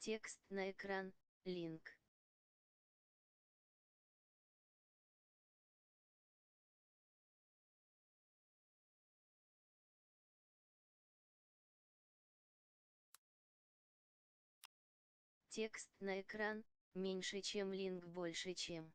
Текст на экран, link. Текст на экран, меньше чем link больше чем.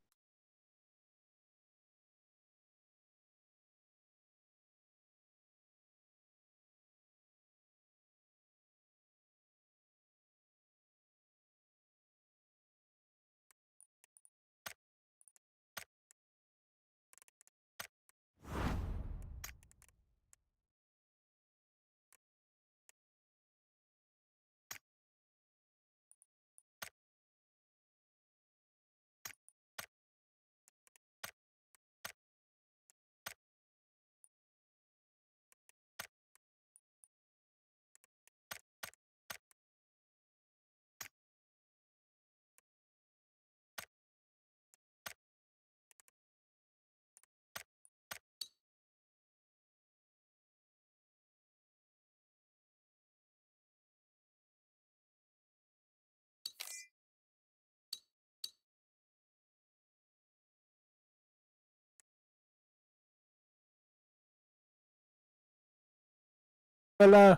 Hello.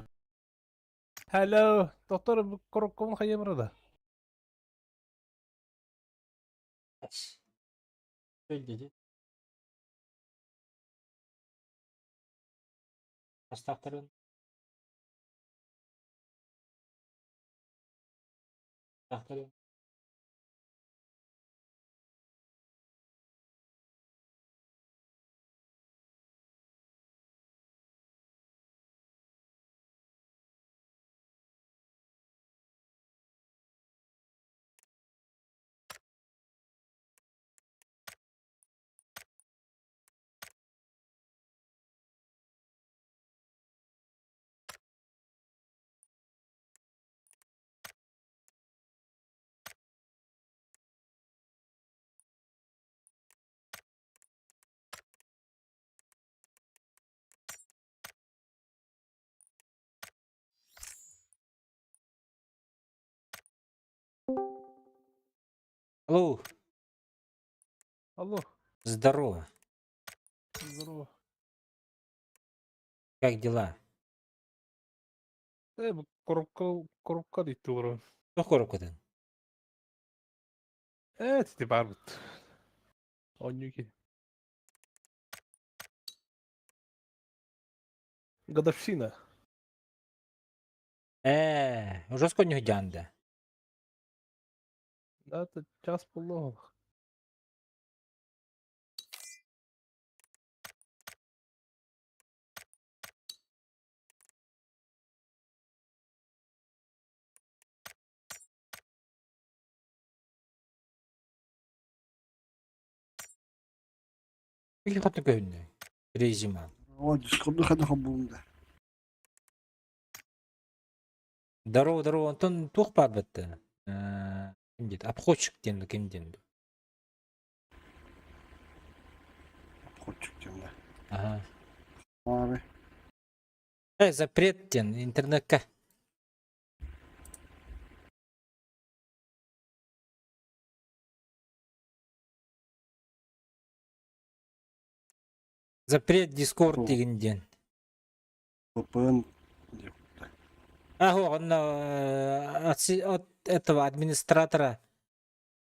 Hello. Доктор коробкабын хайа барда? Dedi. Астахтарын Тахтарын Алло. Алло. Здорово. Здорово. Как дела? Э, бу коробка коробка диттэ олорон. Туох коробкатын? Э, ити баарбыт. Оонньуу киһи. Годовщина. Ээ, жестко ньуһдьаан да. Да, это час буолла. Или хоту көһүннэ. Резима. О, дискорду хада хоббуунда. Здорово, здорово. Онтон туох баар бытты? Ким диэт? Обходчик диэн ким диэн? Обходчик диэн да. Ага. Баары. Э, запрет диэн интернетка. Запрет Дискорд деген диэн. ППН А, онно от этого администратора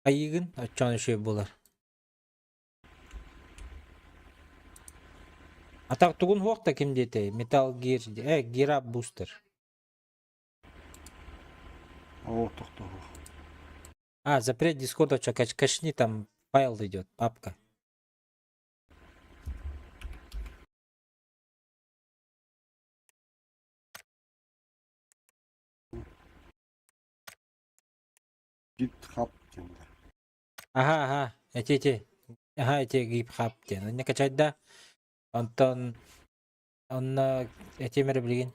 айыгын оччоон үчүгэй буолар. А так тугун хуох да ким диэтэй? Metal Gear, Gear Up Booster. О, тохтоо. А, запрет Дискорда, что, качни, там файл идет, папка. GitHub диэн да. Ага, ага, эти, эти, ага, эти GitHub диэн. Не качать да? Онтон, онно этимер билигин.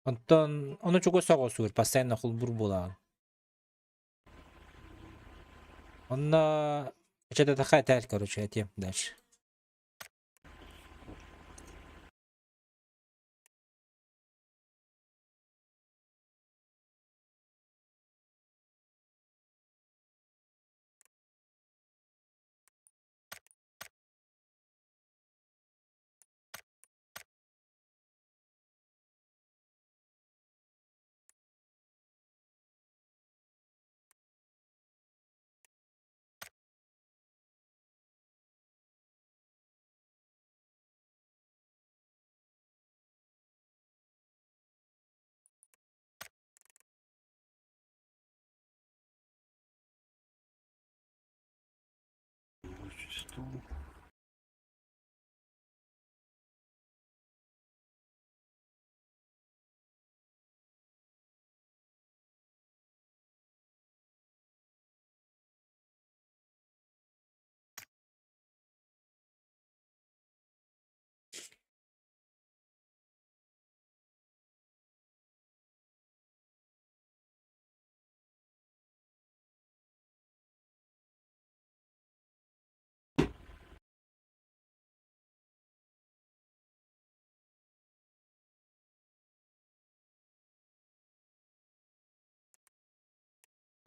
Онтон ону чугас соҕусуур, постоянно холбуур буолаҕын. Онно качататаха этээр, короче, этиэм дальше. Install.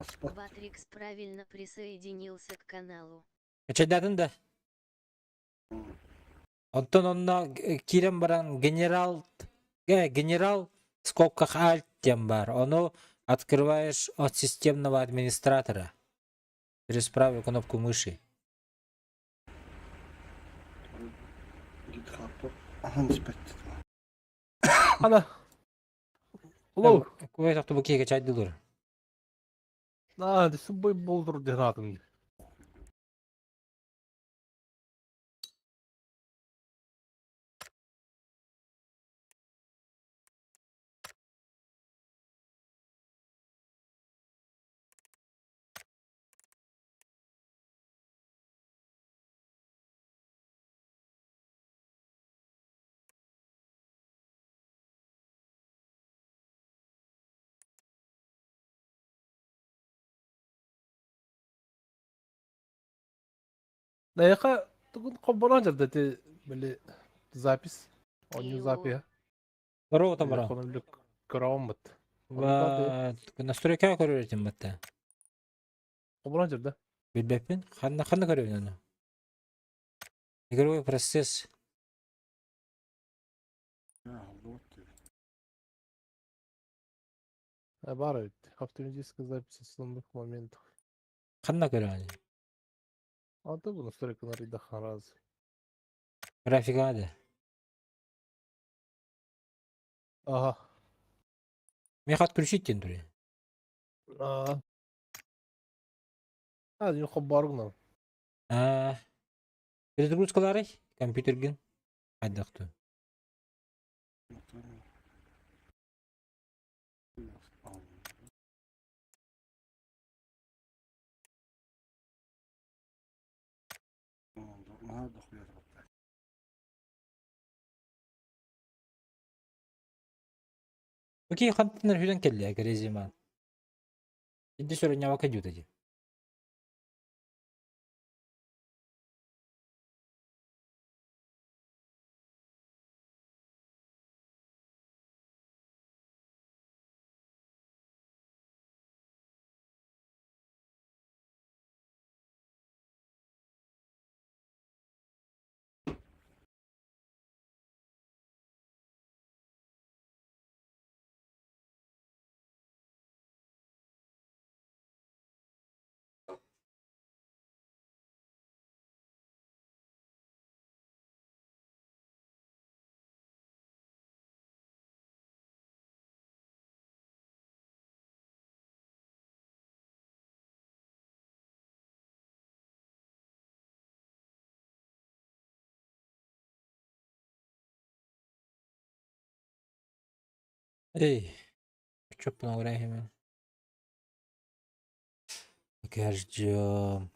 Спот. Батрикс правильно присоединился к каналу. Качайдатын да. Оттон онно киирэн баран генерал генерал в скобках Alt диэн баар. Ону открываешь от системного администратора через правую кнопку мыши. GitHub ахан испэт. Ана. Улуу. Куй тохту бу качайдылар. Аа, бой болдур диэн аатын. Эйиэхэ тугун холбонон дьарда ити били запись, оонньуу запиһа. Здорово, Тамара. Көрөҕүм Настройка көрөр этим батта. Холбонон дьарда. Билбэппин. Ханна ханна көрөбүн ону? Игровой процесс. Баар эбит. Автоматическая запись основных моментов. Ханна көрөҕүн? А ты бу настройканы арыйдахха раз. Графика да. Ага. Меха отключить диэн туруй. Аа. А, холбооргунан. Аа. Перезагрузкаларый компьютергин хайдахту. Окей, хантан хүрэн кэллэ резюме. Иди сүрүнньэбакка дьута дии. Эй, чоппун оҕураһымын. Ждем.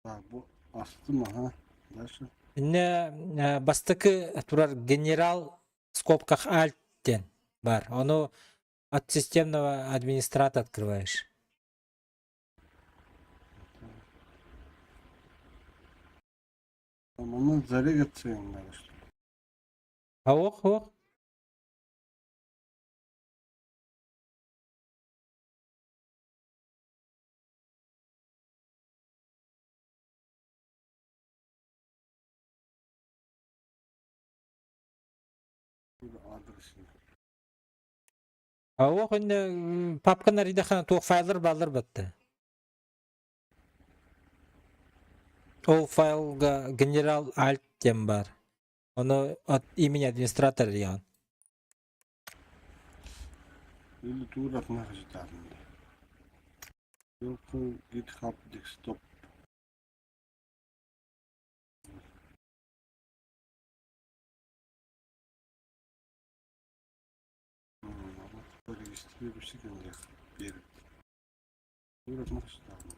Так, бу астым, ага. Дальше. Иннэ бастакы турар генерал в скобках Alt диэн баар. Ону от системного администратора открываешь. Там оно зарегаться надо, что ли? А ох, ох. Адресini. А ол иннэ папканы арыйдаххына туох файллар бааллар батта. Ол файлга генерал alt диэн баар. Ону от имени администратора арыйаҕын. Или туурат нахажитаатым. Open GitHub Desktop. Регистрируйся перед. Туурат нахажитаатым.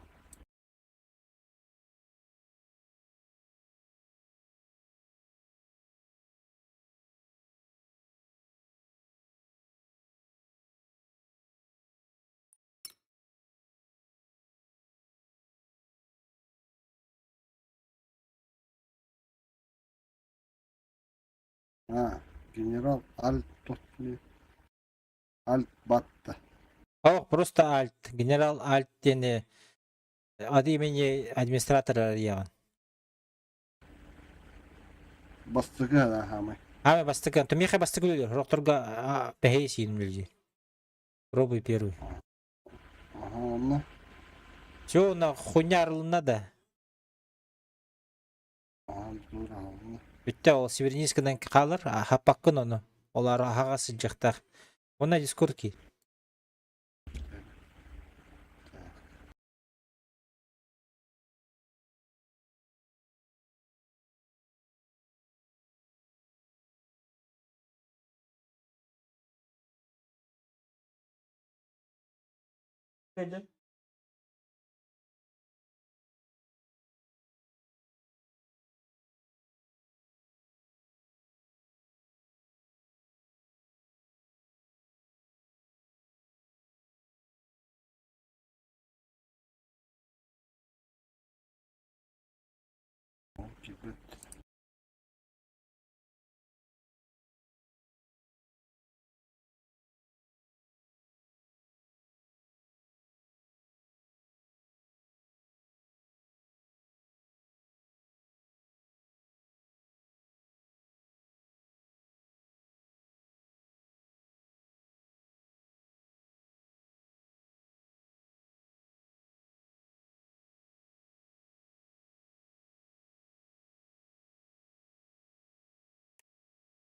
А, генерал Альт тотми. Альт батта. Ох, просто alt. Генерал alt диэни от имени администратора арыйаҕын. Бастыгы да хамай. Ама бастакы, то миэхэ бастакы үлэлиир. Сорохторго бэһэй сиин үлэлиир. Пробуй первый. Ага, онно. Все, на хуйня арылынна да. Ага, тура онно. Бүттэ ол севернийскадан хаалар, хаппаккын ону. Олар аһаҕас сылдьыахтаах. Уонна Дискорд киир. Так. Кипет.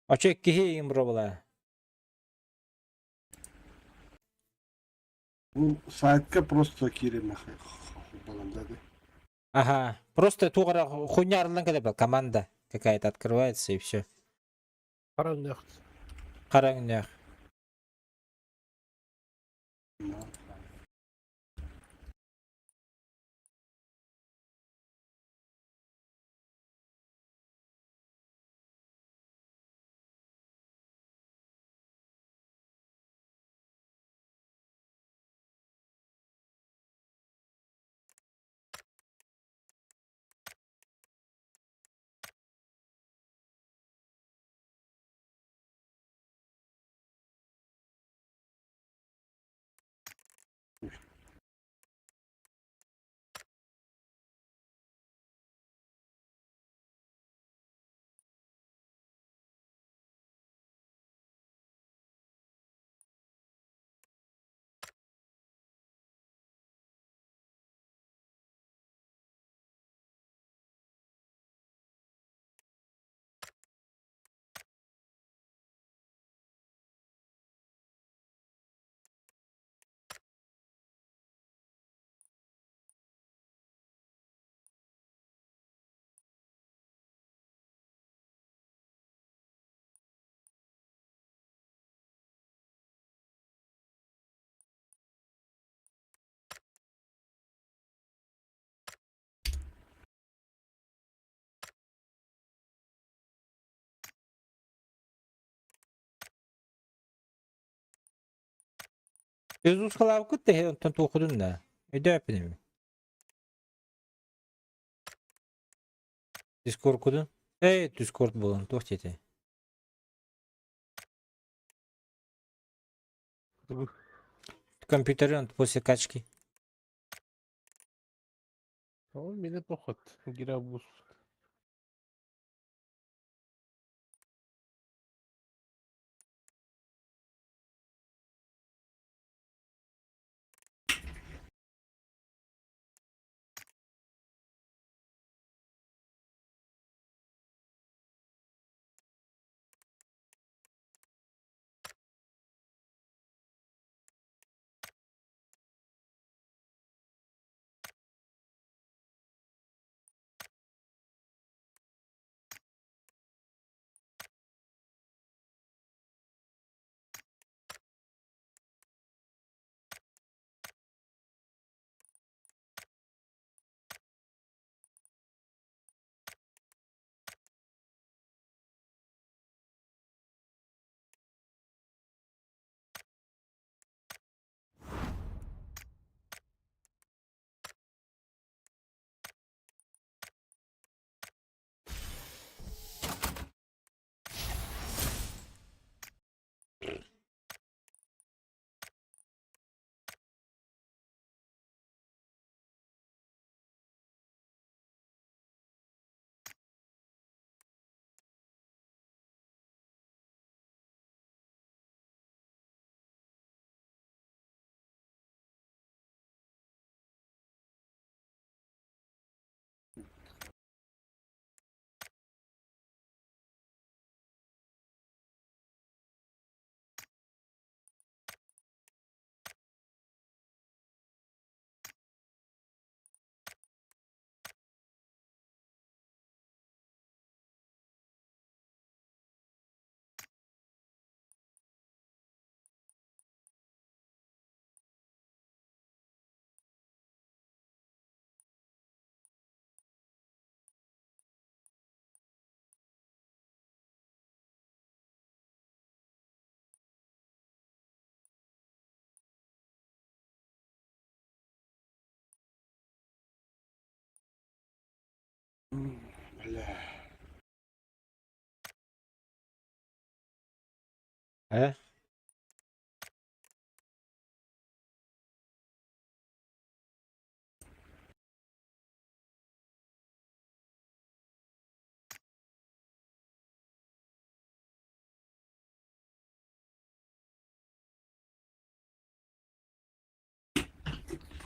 Очо киһи имбро була. Ну, сайтка просто киирэн балан да. Ага, просто тугара хуйня арыллан кэлэр команда какая-то открывается, и все. Хараҥнах. Хараҥнах. Ну. Өз ускалаабыккыт да онтон туохудун да. Өйдөөппүн. Дискорд кудун. Эй, Дискорд буолан туох диэтэ. Компьютеры после качки. Ол мини поход. Гирабус. Бля. Э?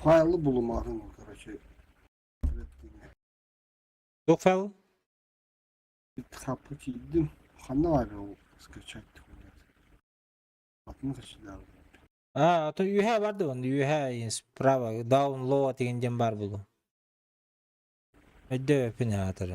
Файлы булумаһын, короче. Туох файл? Хаппы киирдим. Ханна баар ол скачать Атын качдал. А, то үһэ барды он, үһэ справа, download деген дем бар булу. Өйдөбөппүн аатар.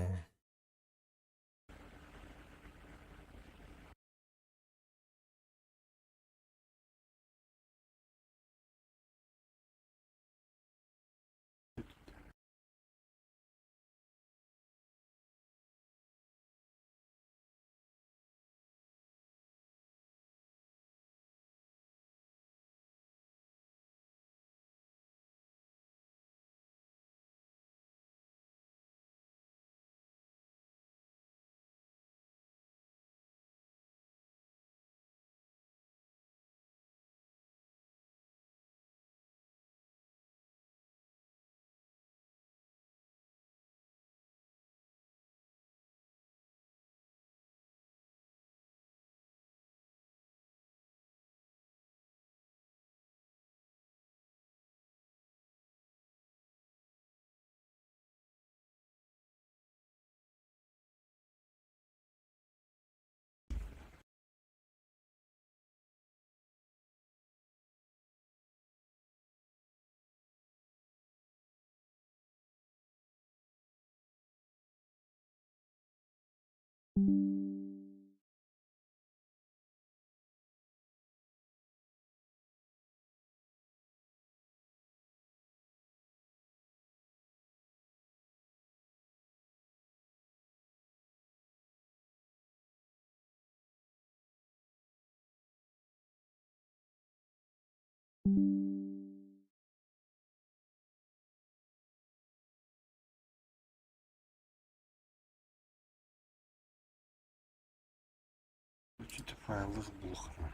Что-то файлы булухана.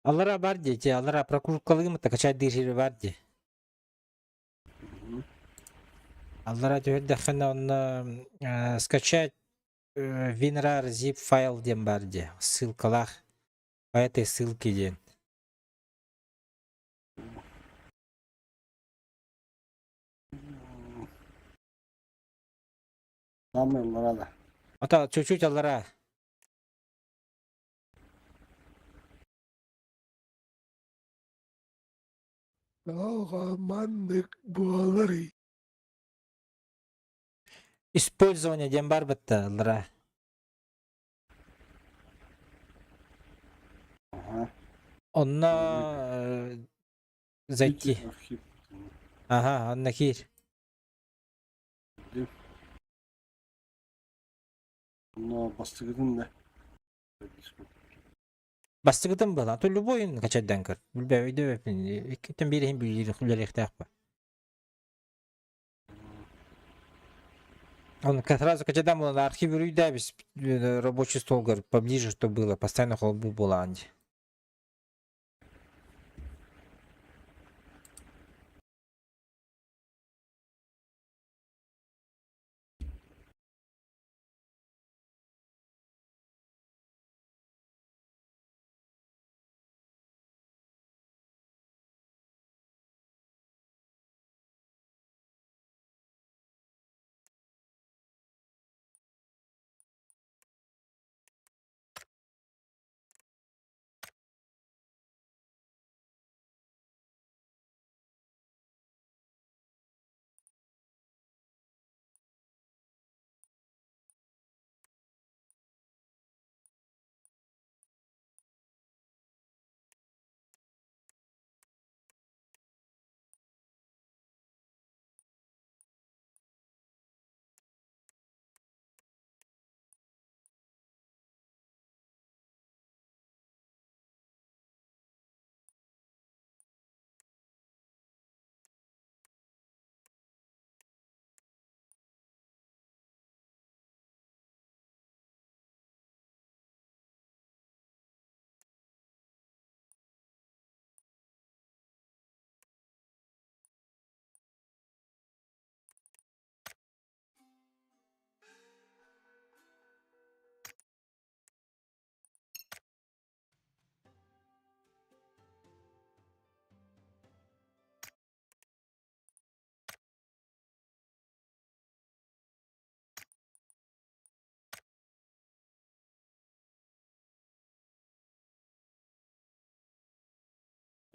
Аллара бар дии, те аллара прокруткалыгым качать дыр бар дии. Аллара түһэрдэххинэ онно скачать WinRAR zip файл диэн бар дии. Ссылкалаах. По этой ссылке диэн. Самый аллара. Ата чуть-чуть аллара. Тоҕо маннык буоларый? Использование диэн бар бытта аллара. Ага. Онно зайти. Архив. Ага, онно киир. Но бастыгытын да. Бастыгытын была. То любой качайдан көр. Билбэ өйдөбөппүн. Иккиттэн биир иһин билиэхтээх ба. Он как сразу качайдан был на архив үрүйдәбис рабочий стол говорит, поближе, что было. Постоянно холбу была анди.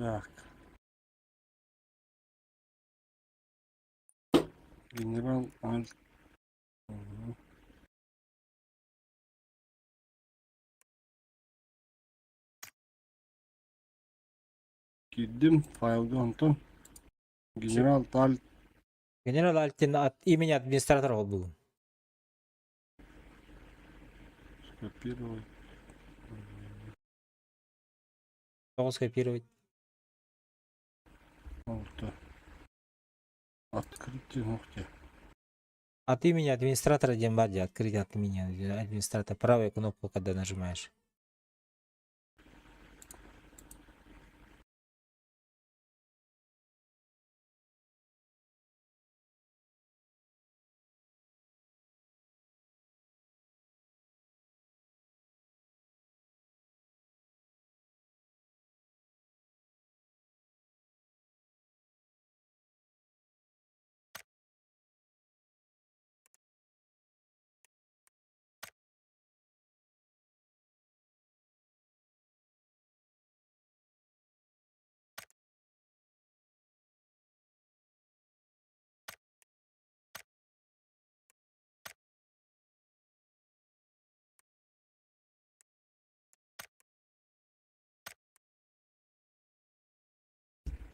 Так. Генерал Альт. Мгм. Киирдим файлга онтон. Генерал Альт. Генерал Alt диэн от имени администратора холбугун. Скопировать. Тоҕо скопировать? Алта. Открыть ногти. От имени администратора диэн баар дии, открыть от имени администратора. Правую кнопку, когда нажимаешь.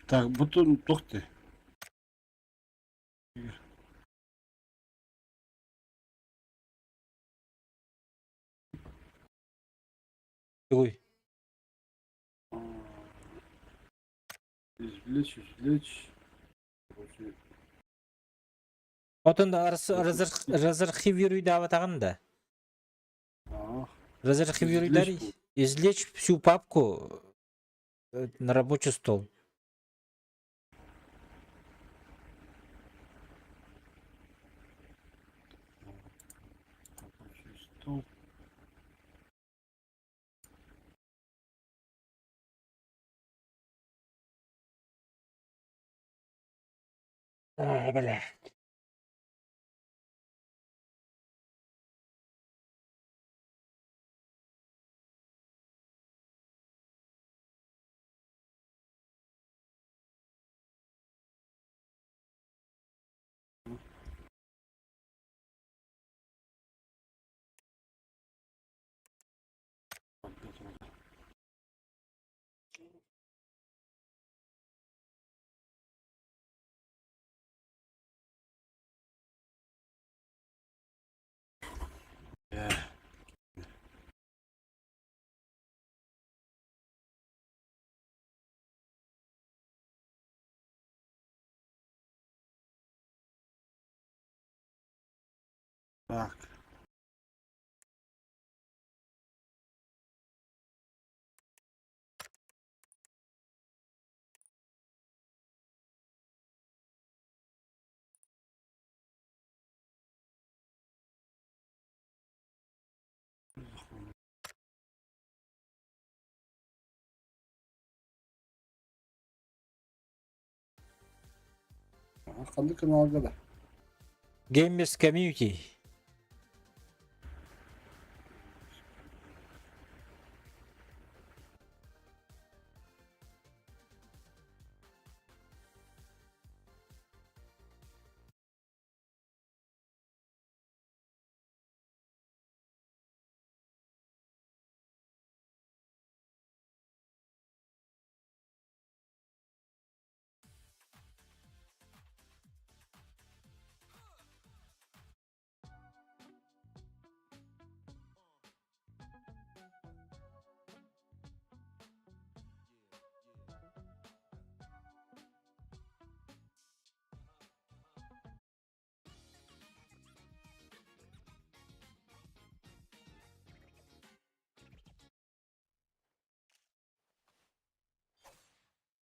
Так, бутон тохты. Тугуй. Извлечь, извлечь. Короче, Отон разархивируй даабатаҕын да. ах, Разархивируй извлечь. Извлечь всю папку на рабочий стол. Рабочий стол. Ай, бля. Так. Ханнык каналга да. Gamers Community.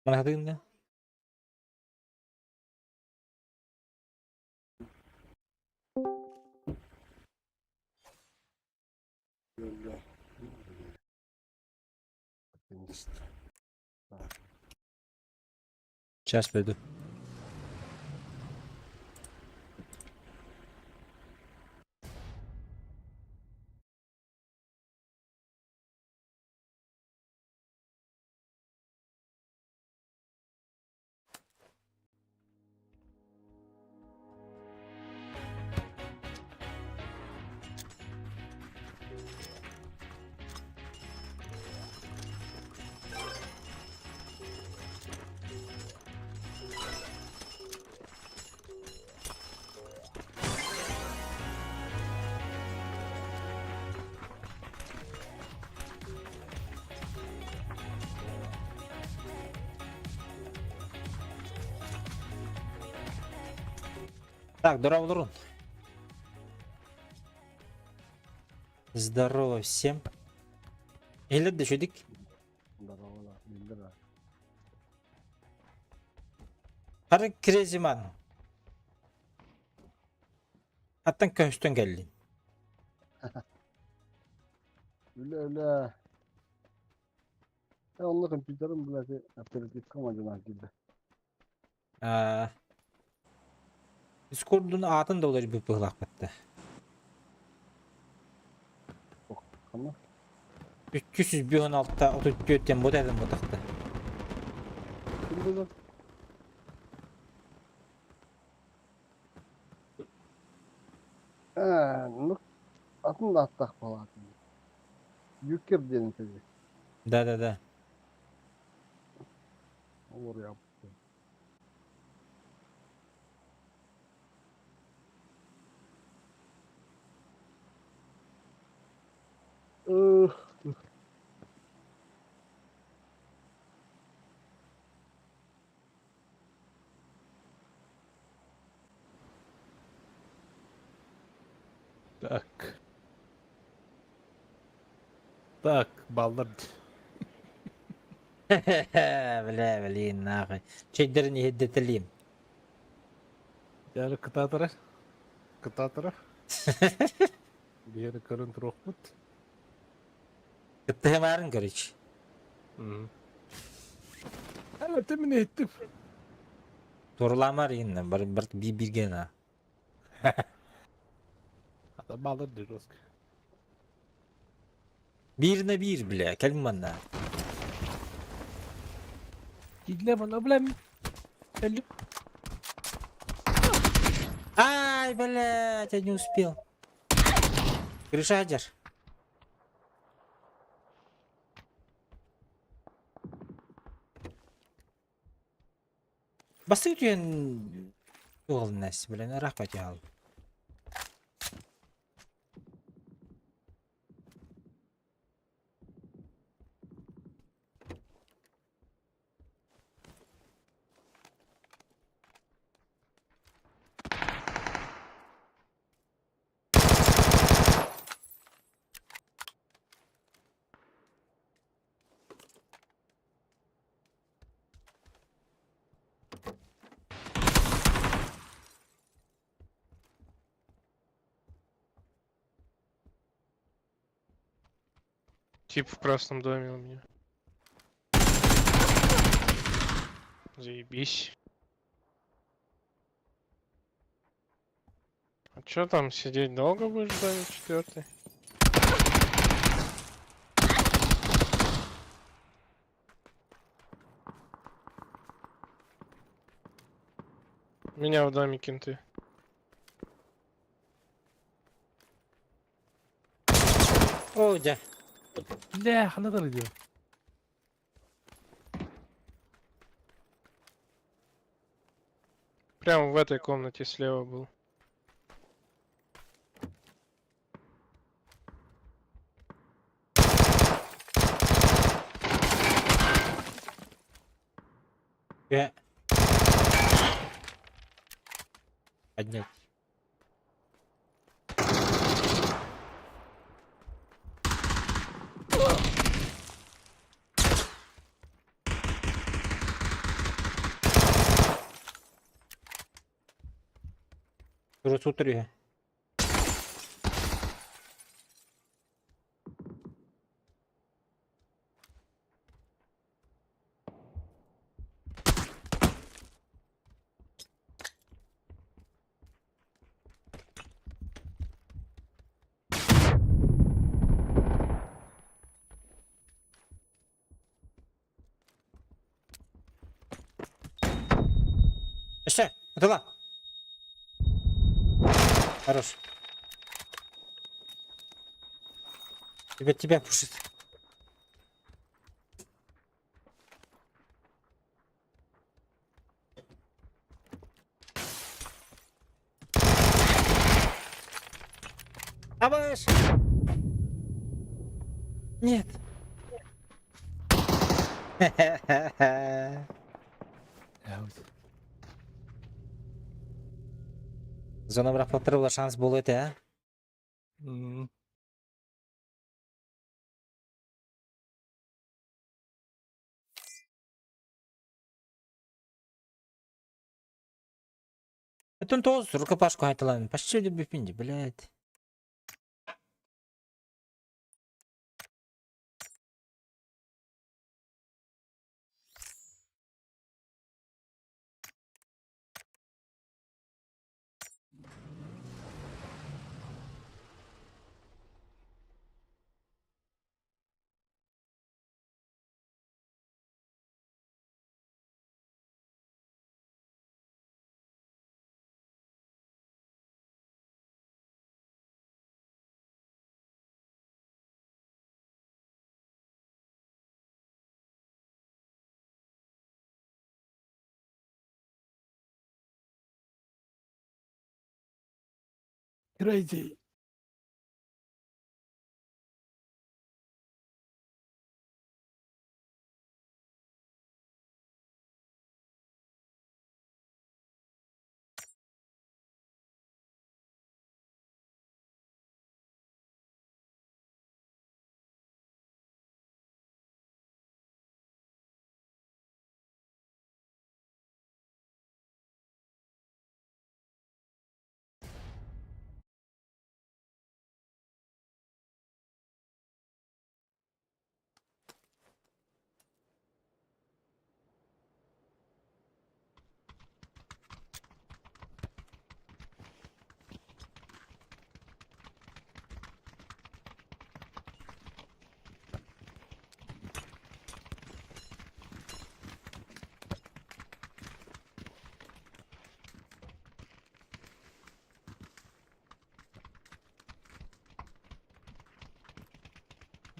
Манахатыгын да? Бля. Наконец-то. Сейчас пойду. Так, дорооболорун. Здорово всем. Элер да шүдик. Здорово, биллэр. Хары Крезиман. Аттан көстөн кэллин. Үлэ үлэ. Э, онно компьютерым, блядь, оперативка мадьынаа киирдэ. Дискордун аатын да уларыйбыт быһыылаахпыт да. Ханна? 356 34 диэн бу этэн бутахта. Ким булар? Э, ну, атын да аттаах буолаатын. Юкер диэн этэ. Да-да-да. Олор Так. Так, баллар. Бля, блин, нахуй. Чэйдэрин иһирдэтэлиим. Дьэ, кытаатара. Кытаатара. Биэри көрөн туруохпут. Кыттыһымаарын короче. Это мин иһиттим. Туруламар инна, бар бар би биргена. Ата баллар дироск. Биир на биир, бля, кэлин манна. Кидле бана блем. Элли. Ай, блядь, я не успел. Гриша, держ. Бастык түйен туғылынас, блин, рахмат ял. Тип в красном доме у меня. Заебись. А чё там, сидеть долго будешь в доме четвертый? Меня в доме кенты. О, дьэ. Бля, ханна диyor. Прямо в этой комнате слева был. Э. Поднять. Тура. Еще, отыла. Хорош. Тебя пушит. Абаш! Нет. Я. Зона бырахпаттара шанс буолуо этэ, а? Это тоже рукопашку айталаан. Почти бүппүн, блядь. Crazy.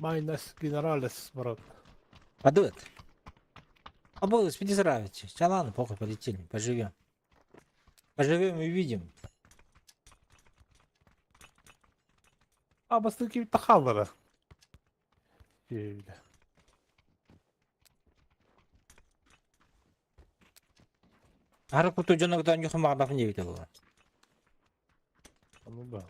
Minus Generales, брат. Падут. А был, спидизравить. Сейчас ладно, похуй, полетели. Поживем. Поживем и увидим. А бастыки тахаллара. Ары куту дьонугар ньухун баҕарбаппын диэбитэ буолуо. Ну да.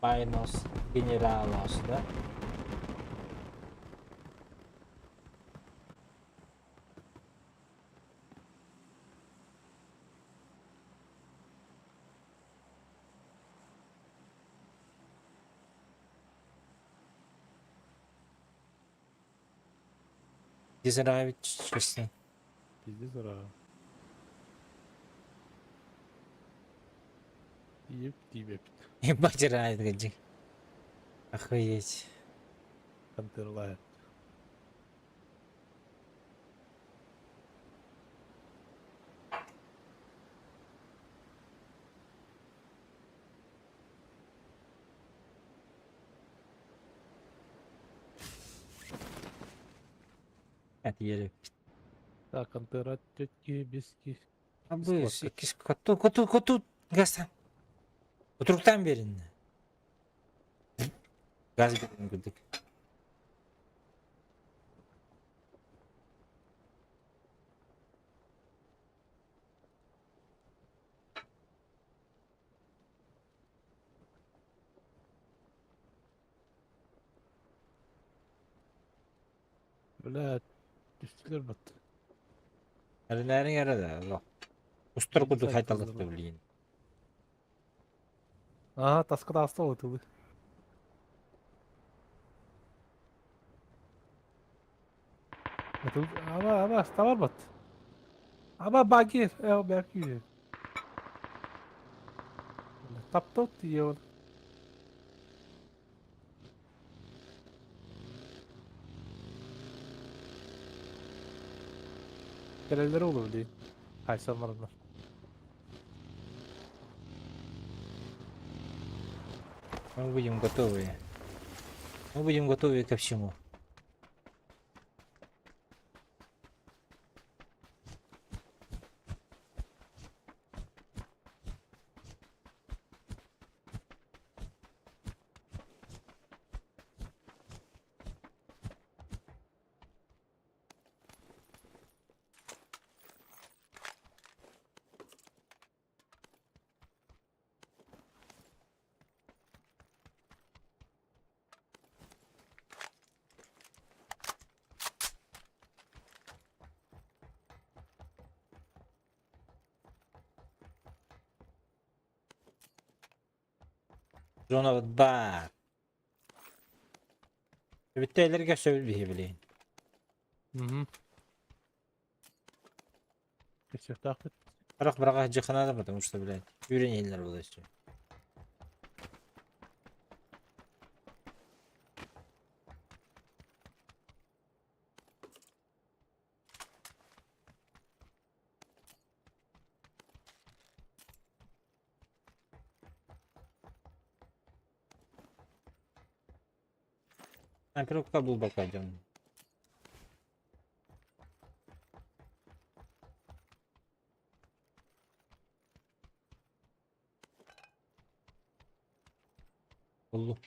Майнус генералос, да? Дизраевич, честно. Пиздец, ура. Еп, тебе. Ебать, райт, гаджик. Охуеть. Контрлайт. Это еле. Так, контра тетки, бески. Абыс, иккис коту, коту, коту, газ. Утуруктан берин. Газ берин курдук. Бля, түстүлэр бат. Эринээриҥ эрэ да, устар курдук хайталлахта блин. Ага, таска таста ытылы. Аба, аба, ставар бат. Аба багир, эл бәки. Таптот тие. Кэлэллэр olur дии. Хайсан бараннар. Мы будем готовы. Мы будем готовы ко всему. Зона баар. Бүттээлэргэ сөбүл биһи билигин. Угу. Кэпсиэхтээхпит. Харах быраҕа сылдьыахха потому что, блядь, үүрэн иһиллэр буолуо өссө. Снайперка булбакка дьон. Буллум.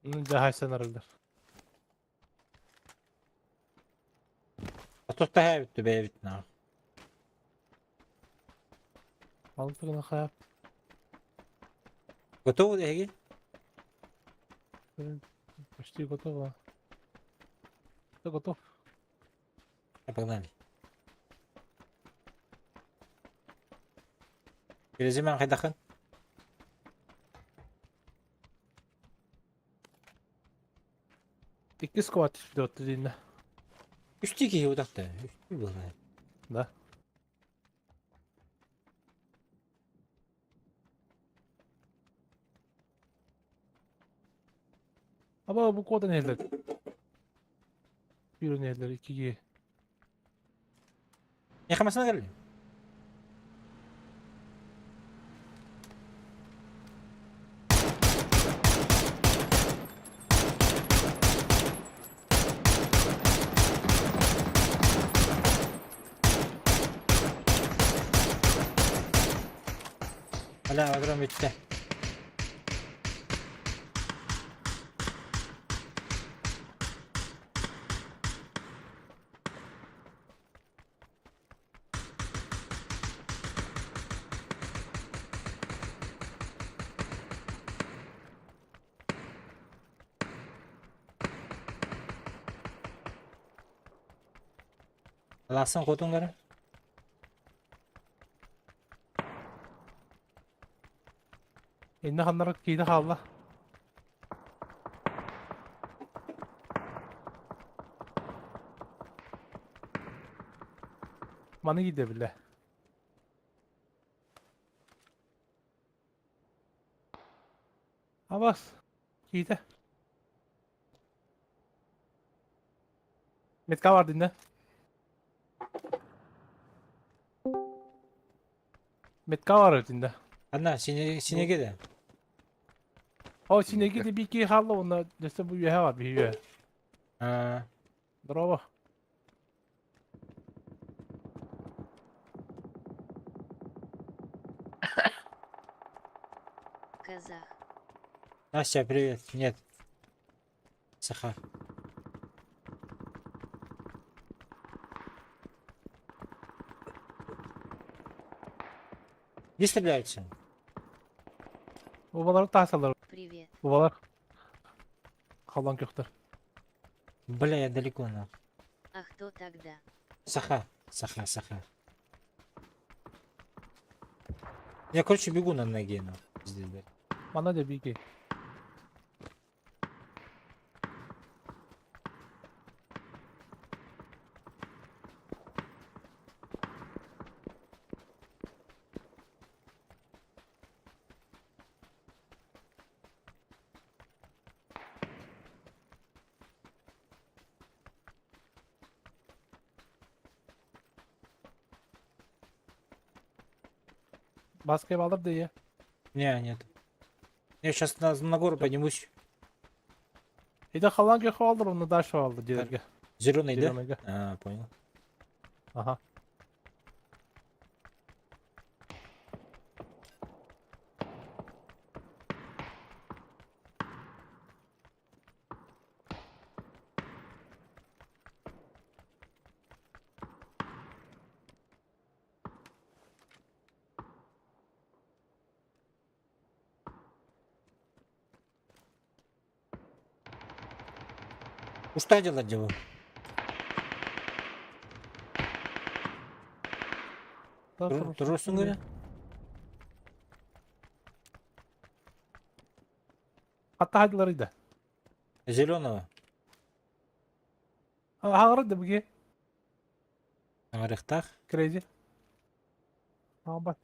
Дьаһайсан арыллар. Отут таһа бүттү бэйэбит наа. Алты гына хайа. Готовы эһиги? Почти готово. Все готов. Погнали. Резюме хайдахын? Икки squad түспүт дииннэ. Үстүү киһи утахта. Үстүү буолла. Да. Аба бу кодан элер. Bir элер икиге. Не хамасына келли? Аля, агром битте. Аласын хотун гара. Инне ханнар кииде хаалла. Маны киде биле. Абас. Кииде. Метка бар динне. Метка бар динне. Анна, сине синеге де. О, синеги де бики хаалла онна дөстө бу үөһэ бар биһи үөһэ. А, Здорово. Казах. Настя, привет. Нет. Саха. Где стреляются? Убалар таасалар. Привет. Убалар. Халлан көхтөр. Бля, я далеко на. А кто тогда? Саха. Саха, Саха. Я, короче, бегу на ноге, на. Пиздец, блядь. Мана де бики. Баскай балар да я. Не, нет. Я сейчас на гору поднимусь. Это халан көхө алdır, onu дальше алды дедерге. Зеленый, да? Зеленыйга. А, понял. Ага. Ну что делать делаю? Турурсуң говоря? Hatta hadilarıydı. Зеленого. Hağırdı bugün. Арыхтах. Crazy. Aa bak.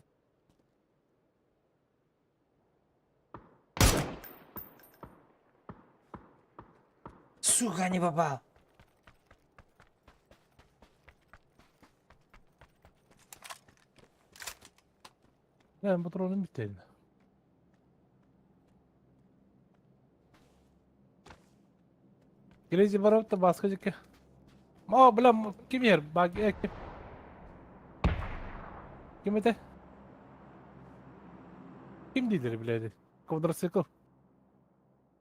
Сука, не попал. Ben patronum bitti. Crazy барып басқа жеке. Ма, бля, ким ер? Баг, ким? Ким это? Ким дидер, блядь? Квадроцикл.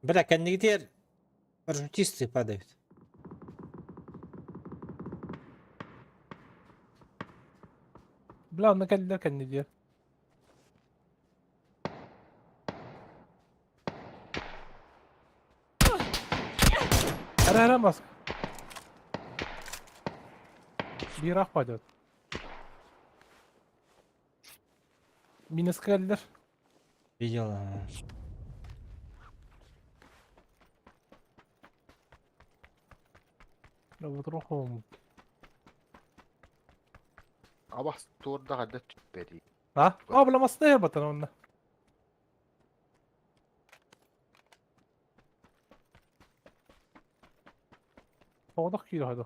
Бля, коннектер парашютисты падают. Бля, на кәлләр кәнне Ара маск. Бирах пойдет. Минус кәлләр. Видел. Ага. Вот Абас туордаҕа да түппэри. А? А, бля, масны батан онна. Оғдақ күйді хайды.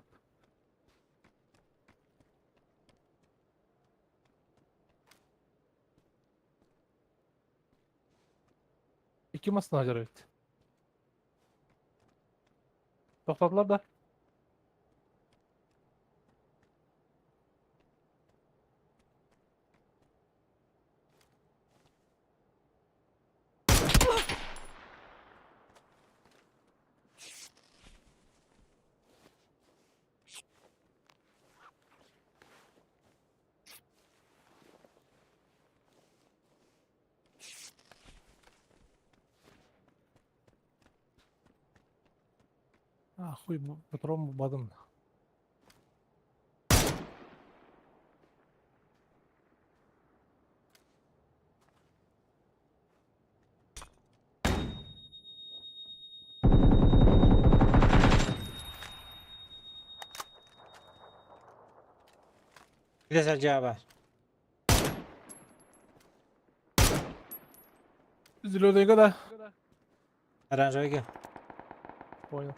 Iki masını hacar evet. Toxtadılar da. А, хуй, патрон бадым. Где Сарджаба? Зеленый да. Оранжевый. Понял.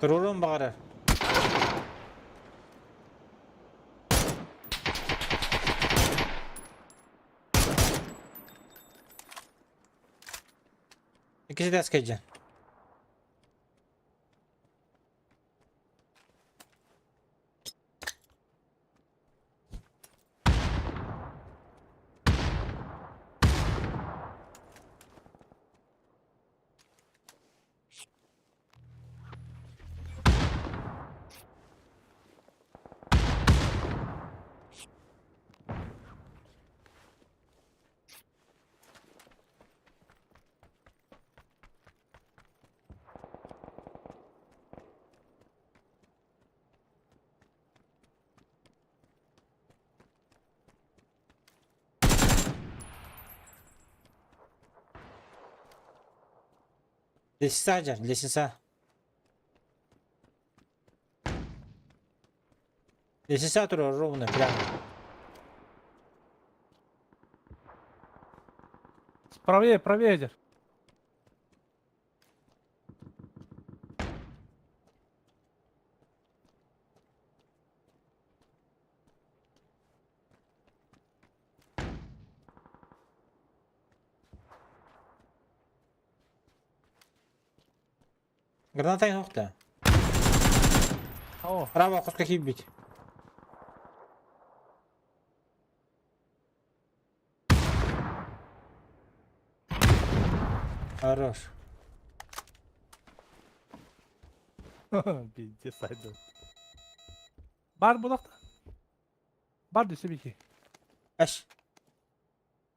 Турурун бағарар. Икisi de скажи. Лестница, Джан, лестница. Лестница тура ровно, прямо. Правее, правее дер. Граната суох да. О, Право хоско киирбит. Хорош. Пиздец, сайдым. Бар булакта. Бар десе бики. Аш.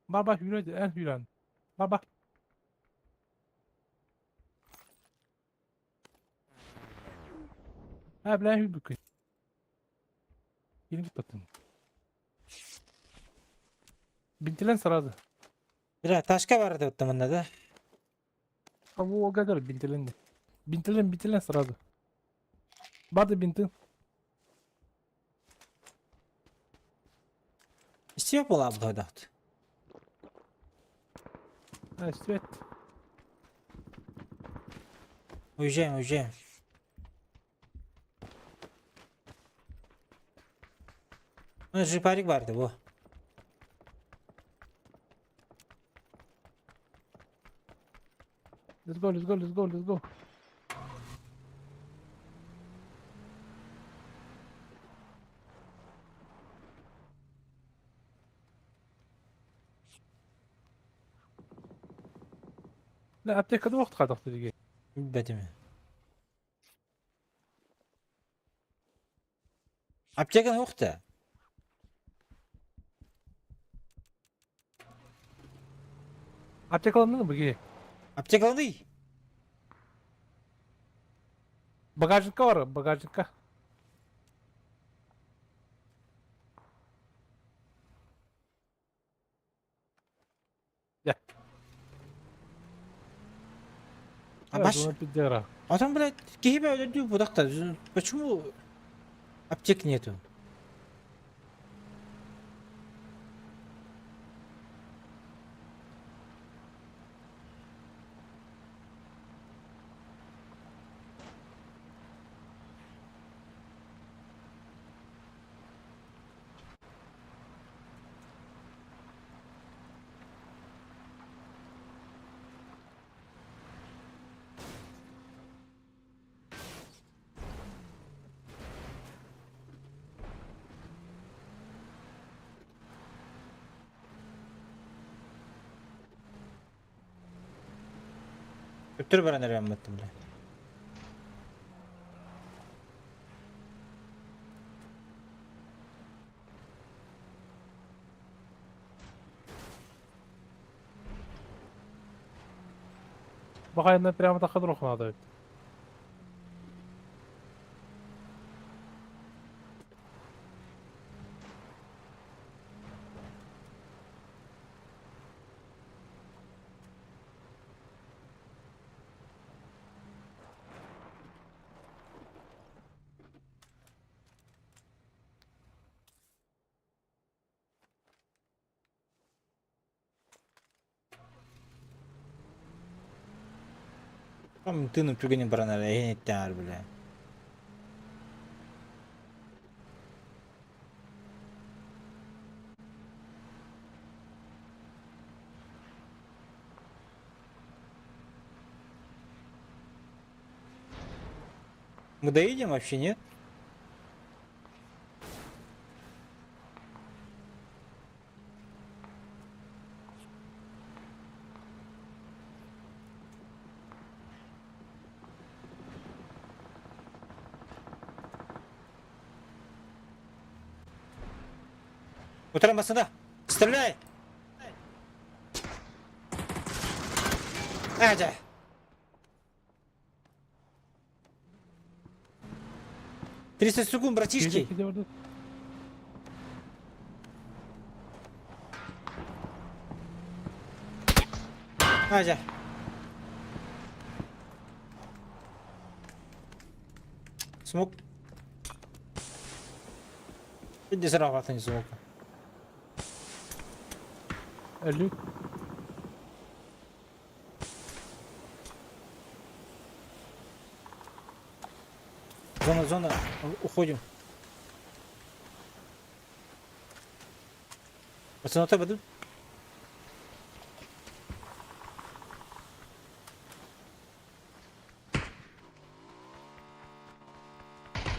Бар бар хүрен, эн хүрен. Бар бар. Ha bilen hür бүкүн. Yeni batın. Bintilen сразу. Бля, ташка бар деп манна да. А во гадар бинтилен. Бинтилен бинтилен сразу. Барды бинтин. Истип була бу дохт. Ha свет. Уезжаем, уезжаем. Ну, джипарик барды, во. Let's go, let's go, let's go, let's go. لا аптекада вакыт кадакты деген. Бәтеме. Аптеканы уқты. Аптекаландың бі? Аптекаланды. Багажникка бар, багажникка. Я. А баш... А там, блядь, кихибе өлөрдүү будакта. Почему аптек нету? Өттөр баран эрем баттым, бля. Багайына прямо тақыдыр оқынады. Там тыны түгені баран эрэ эһинеттээр, бля. Мы доедем вообще, нет? Утром сюда! Стреляй! Адя! 30 секунд, братишки! Адя! Смог. Иди сразу не смог. Әлі. Зона, зона, уходим. Пацаны, ты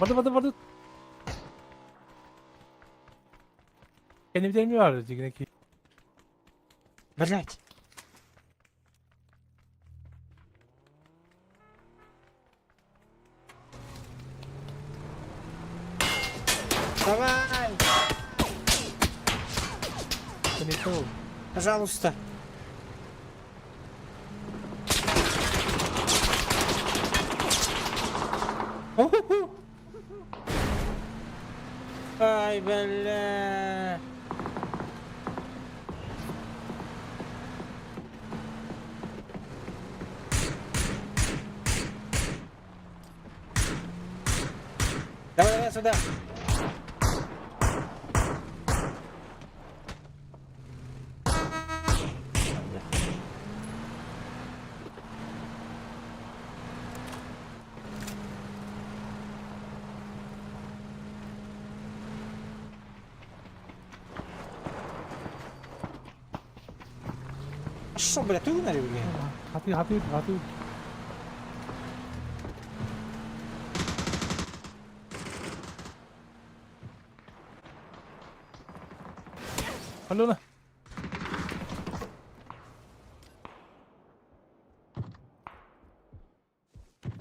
Барды барды барды. Кэннибитин эмиэ баар дьигинэ ки. Блять. Давай! Пожалуйста. Ай, бля. Давай, давай сюда. Шо, бля, ты угнали, бля? Хаты, хаты, хаты. Алена.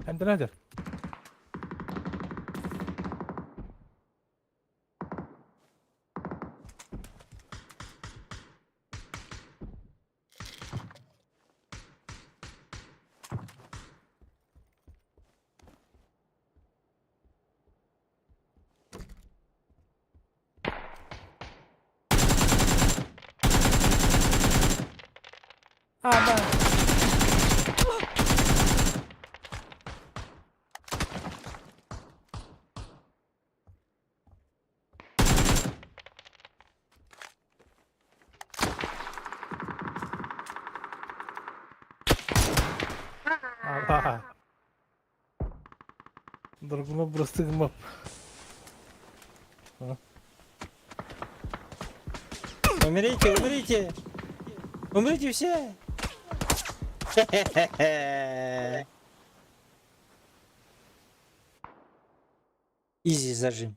Эмтэнэ А, да. Драгунов бырастыгымап. Умрите, умрите! Умрите все! Хе-хе-хе. Изи зажим.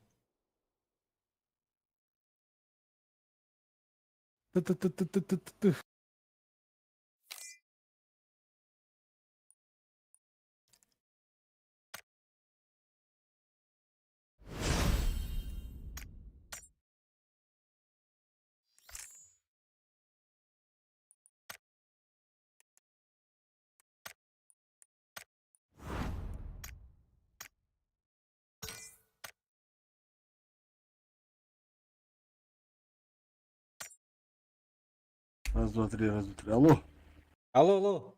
Ты-ты-ты-ты-ты-ты-ты. Раз, два, три, раз, два, три. Алло. Алло, алло.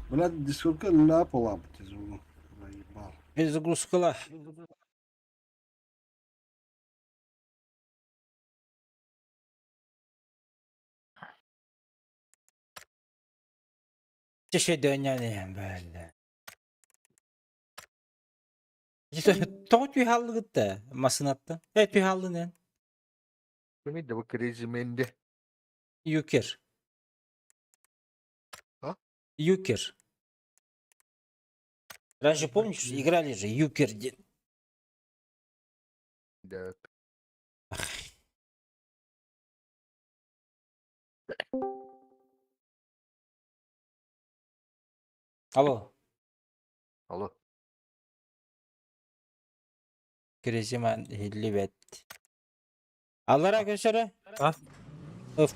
Блядь, дискурка ляпала, тяжело. Заебал. Перезагрузка. Чеше дөньяны бәлі. Тоҕо түһаллыгытта масынатта. Э түһаллы нен. Кимий да бу Crazy Man'de. Юкер. А? Юкер. Раньше помнишь, играли же Юкер. Да. Алло. Алло. Crazy Man 55. Аллара көсөрө? А? Ф...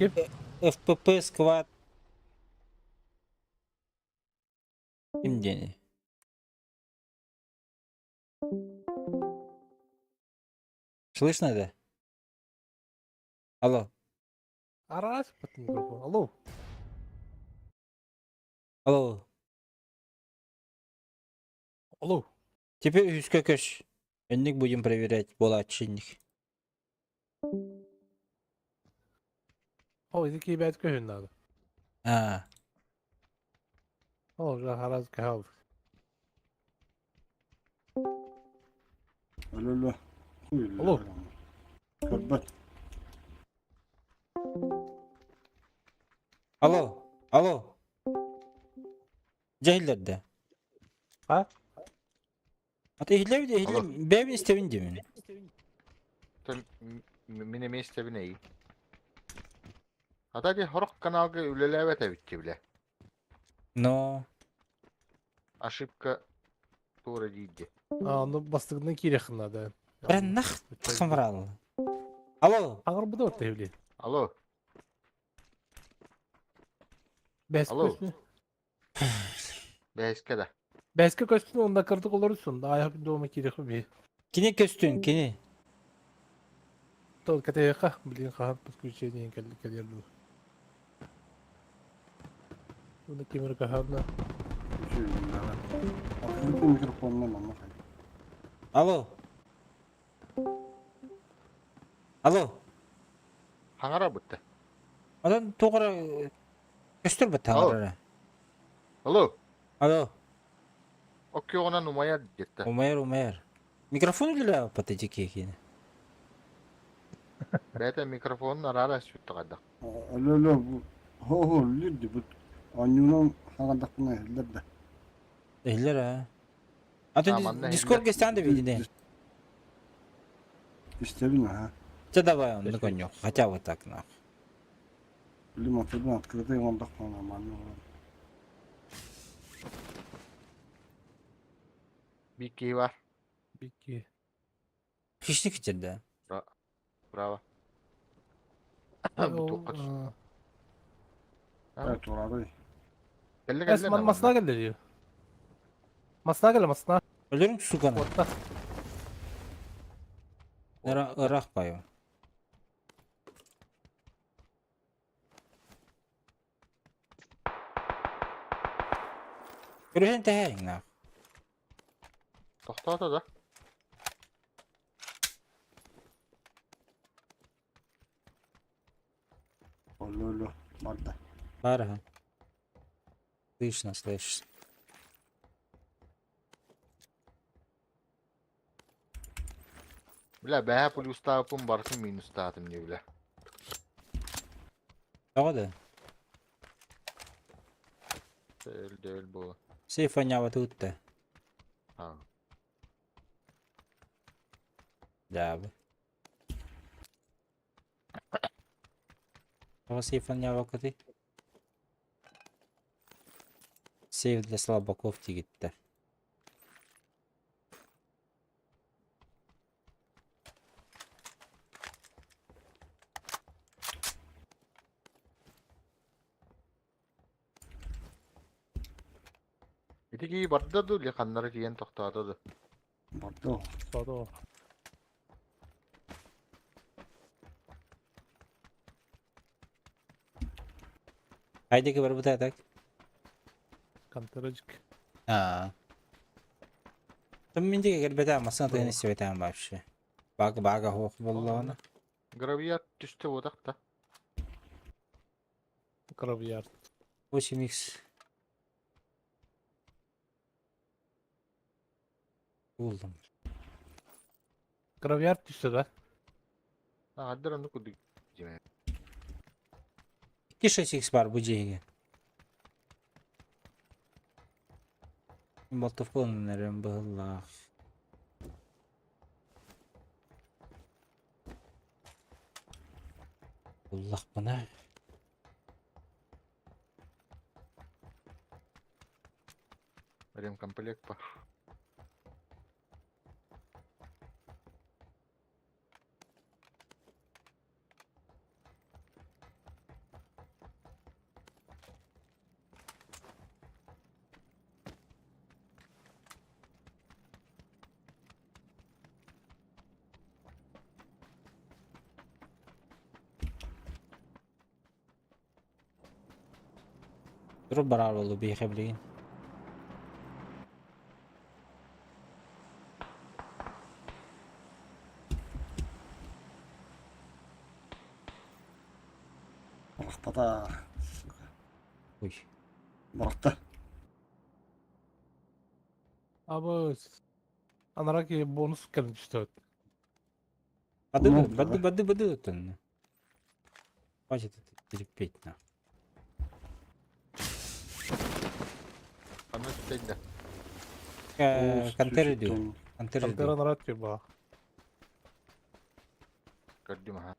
Ким? ФПП сквад. Ким диэни? Слышно, да? Алло. Араас под микрофон. Алло. Алло. Алло. Теперь үскө көш. Өннүк будем проверять буолааччынник. О, иди кибет көһүн надо. А. О, уже хараз кахал. Алло, алло. Алло. Көрбөт. Алло, алло. Дьэ иһиллэрдэ. А? Ата иһиллэбит, Алло. иһиллэ, бэйэбин истэбин диэмин. Мин эмиэ истэбин эйи. Ата ди хорох каналга үлэлээбэт эбит билэ. Но. Ошибка туора диирди. А, ну бастыгынан киириэххин наада. Брен нах тахамрал. Алло. Аҥарбыта орто иһили. Алло. Бэс Алло. көстүн. Бэһискэ да. Бэскэ көстүн онда кырдык олорусун. Да аяк дома киириэх би. Кини көстүн, кини. Тол кэтэйэхэ, блин, хаһан подключение кэлиэр дуу. Уна кимир каһарна. Открытый микрофонна манна хай. Алло. Алло. Хаҥара бытта. Онон туох эрэ көстөр бытта Алло. эрэ. Алло. Алло. Оккиоҕунан умайар диэтэ. Умайар, умайар. Микрофон үлэлээбэт эти киһини. Бэйэтэ микрофонун араара сүттэҕайдах. Алло, алло, бу хо-хо үллүр бут. Оонньуунан хаҥардахпына иһиллэр да. Иһиллэр аа. А А, манна то Дискорд гестан да видите. Истэбин аха. Че давай он доконёк, хотя вот так нах. Билим атырбын открытый оҥордохпуна манна олорон. Биир киһи бар. Бикки. Хищник да. Браво. Бу туохха түс. Э турарый. Кэллэ Эс кэллэ ман масна кэллэ дии. Масна кэллэ масна. Өлөрүң суканы. Отта. Ырах байым. Көрүһэн тэһээриҥ нах. Тохтоото да. Алло, алло, барда. Бар аха. Слышно, слышно. Бля, бэһэ плюстаабыппын барытын минустаатым дии бля. Тоҕо да? Өл буола. Сейф анньаабаты ытта. Аа. Дьаабы. Тоҕо сейф анньаабаккытый? Сейф для слабаков тигиттэр. Ити киһи барда дуу или ханнара тиийэн тохтоото дуу? Барда. Содо. Хайдеки барбыта так? Контролчик. Аа. Тым мин диэки кэлбэтэ массыына тыгын истибэтэҕим вообще. Бага бага суох буоллаҕына. Гравиат түстэ буотах да. Кровьяр. 8x. Булдум. Кровьяр түстэ да. Аҕаддар оннук курдук дьиҥэ. 2-6x бар бу дьиэгэ. Болтовкаланан эрэн быһыллаах. Буллахпына. Ремкомплект па. Туруп бараар буолла биһиэхэ билигин. Барахтата. Ой. Барахта. Абы. Анараа киһи бонус кэлин түстэ. Бады, Ну, бады, давай. бады, бады оттон. Хватит это терпеть на. Ханна түстейді. Контер иду. Контер Контер иду. анараа тү ба. Көрдүм аха.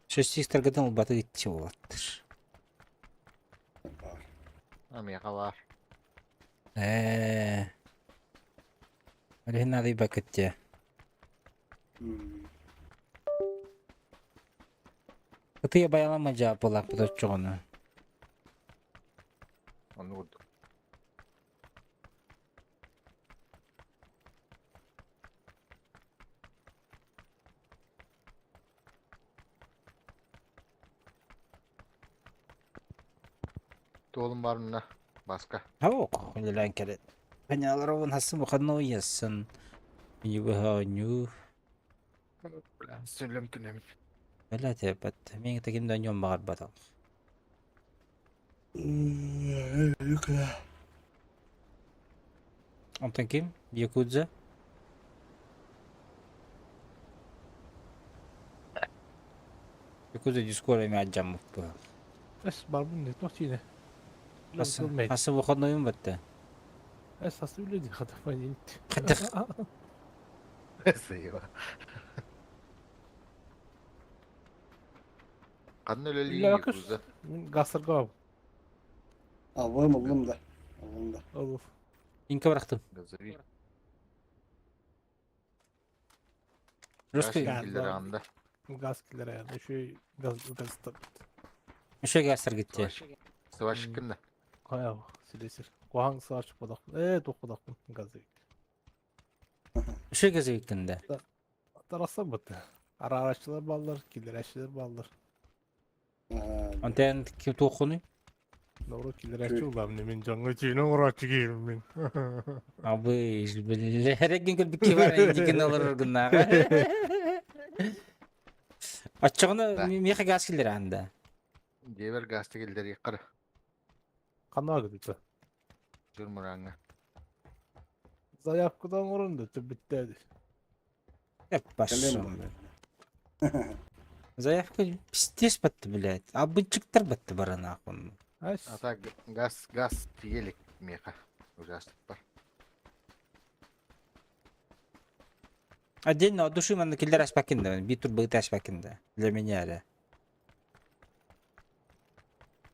Шесть таргатан баты идти болаттыр. Амияға бар. Олег надо и бакетте. Ты баялама жаапылак буточчоҕуну. Оны курдук. Туолум барына баска. Ок, үлэлээн кэлэн. Ханьааларовын хассын выходной яссын. Юбыһаонньуу. Бля, сөйлөм түнемин. Бэлэ тэпэт. Мин таким да ньон баҕарбатах. Онтон ким? Якудза? Якудза дискора эми адьаммыппы. Эс барбын не тох тине. Хассын хассын выходнойум бэтте. Эс асы үледи хатафанин. Хатах. Сыйба. Ханна үлелии Үлэ акыш. Якудза. Мин гасырга Аллым, аллым да. Аллым да. Алып. Инка бырахтым. Газовик. Русский. Киллер анда. Газ килер yani. Şu газ газ тап. Мүшө гастыр гитте. Свашкин да. Кая силесир. Куаң сарч бодак. Э тох бодак газ. Мүшө газовиккин да. Тараса бут. Ара арачылар баллар, килерәчилер баллар. Онтон ким туохуну? Doğru килерәчи улам не мен жаңы чийин урачы кийим мен. Абы, биле. Хереген көлбүкки бар индикен олорор гыннага. Аччоҕуна Да. миэхэ газ киллер анда. Дебер гасты киллер яккара. Кана гыды. Журмуранга. Заявкадан орунду битти. Эп башым. Заявка пиздец батты, блядь. Абынчыктар батты барана он. Ас. Ата газ газ тиелик меха. Ужастык бар. Отдельно от души манна киллер аспакин да, бит турбы аспакин да. Для меня ре.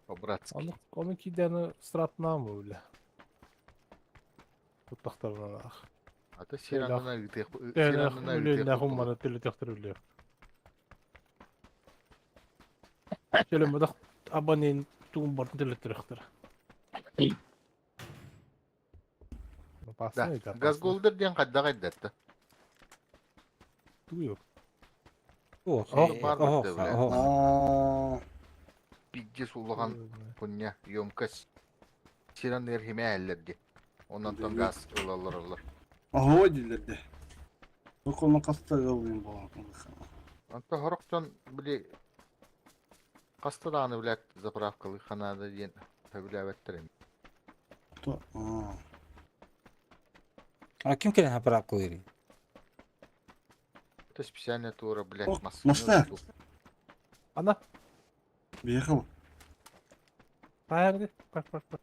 По-братски. Onu onun кидени стратна mı öyle? Туттактарына. Ата сиранына ыытыах Тәне сиранына үле ыытыах нахум теле төхтөр үле. Теле мадах абонент тугун бартын теле төхтөр. Да. Газголдер диэн хайдах айдатта. Туйу. Ох, Ох, ох, бар ох, бітті, бля. ох. Аа, Пиздец улахан куння емкость. Сиранныр химе әллерди. Оннан тон газ ылалар олар. Ого дилерди. Околно каста ылын болан. Онто хорохтон били кастадааны блядь заправкалы ханада диэн хөбүлээбэттерим. То. Аа. А ким келен заправка лыри? Это специальная тура, блядь, О, массыына Моста. Ана, Бехал. таярды. Бак бак бак.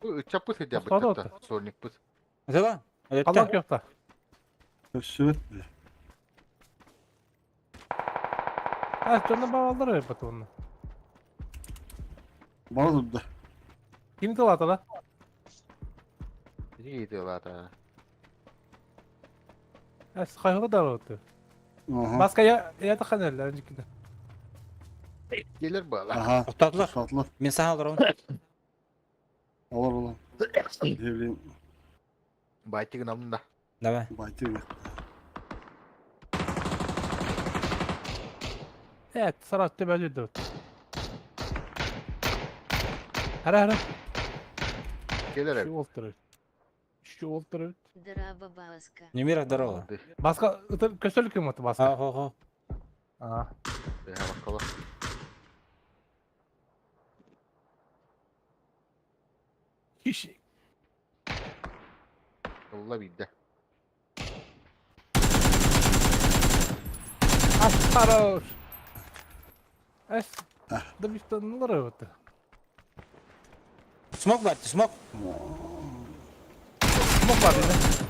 Ычаппыт идя Тоқтады бытта, сольникпыт. Атала? Калан Алетта? кёфта. Сөт бе. А, жона бабалдар бат оны. Базып да. Ким тылата да? Иди лата. Эс хайгы да өтө. Аха. Баска я я таханеллер жикиде. Келер бала. Аха. Тоқтадылар. Сатлар. Мен саған алар Алар olan. Devlin Байтигин амында. Давай. байты. Evet, sarat төбәлі дөт. Хара хара. Келер Şu olturu. Şu olturu. Драба Баска. Немира, здорово. Баска көсөлүк ким оту баска. Ах, ох, ох. А. Бакала. Хищник. Ылла биирдэ. Ас, хорош! Эс, да бистанылар это. Смок бар, смок. Смок бар дии.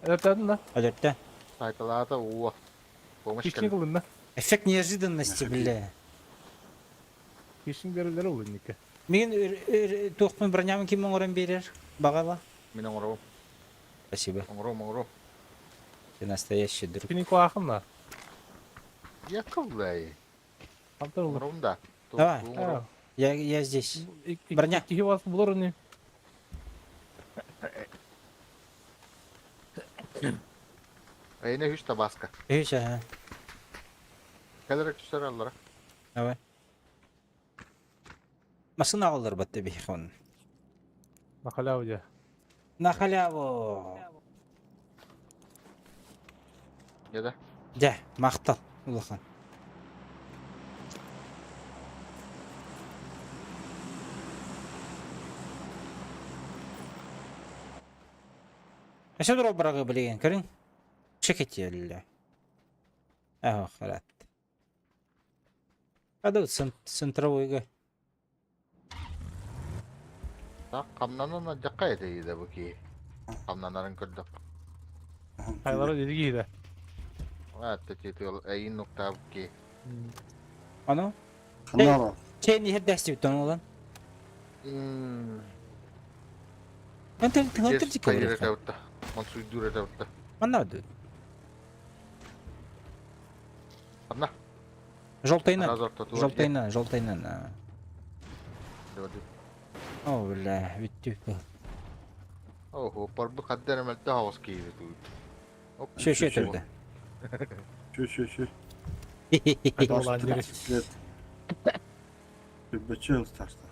Өлөртөдүн да? Өлөртө. Сайталаата уу. Помощь Хищник кэллэ. ылынна. Эффект неожиданности, бля. Хищник берелер ол инники. Мин туохпун бронямын ким оҥорон биэрэр? Баҕала. Мин оҥоробун. Спасибо. Оҥоруом, оҥоруом. Ты настоящий друг. Кини куаахын да. Яков-лай. Хантан ылыр? Оҥоробун да. Давай. Оҥоруом. Я здесь. Броня. Киһи вас булар ини. Эйне үс табаска. Үс, ага. Кэлэрэ түсэр аллара. Давай. Массыына аҕаллар батта биһиэхэ онно. На халяву дьэ. На халяву! Дьэ да. Дьэ, махтал улахан. Өссө дуру быраҕыы билигин көрүҥ. Чекетиэллэ. Ах, рад. А да центровойга. Так хамнанан алдьахха этэ да бу киһи. Хамнанарын көрдөххө. Хайлара дедиги да. Аатта тиэтигэл эйин нуктаабыт киһи. Ано? Ханна Чейн иһэрдээстибит олан. Антел тыгантыр дикке Хайыр барыахха. этэ бутта. Онсуйдуур этэ бутта. Манна ду. Ханна? Желтайнан. Разор татуар. Желтайнан, желтайнан. О, бля, бүттү. Охо, парбы хаддар эмэлтэ хаҕыс киһи туут. Шө шө түрдэ. Шө шө шө. Олан дири. Лет. Бөчө старта.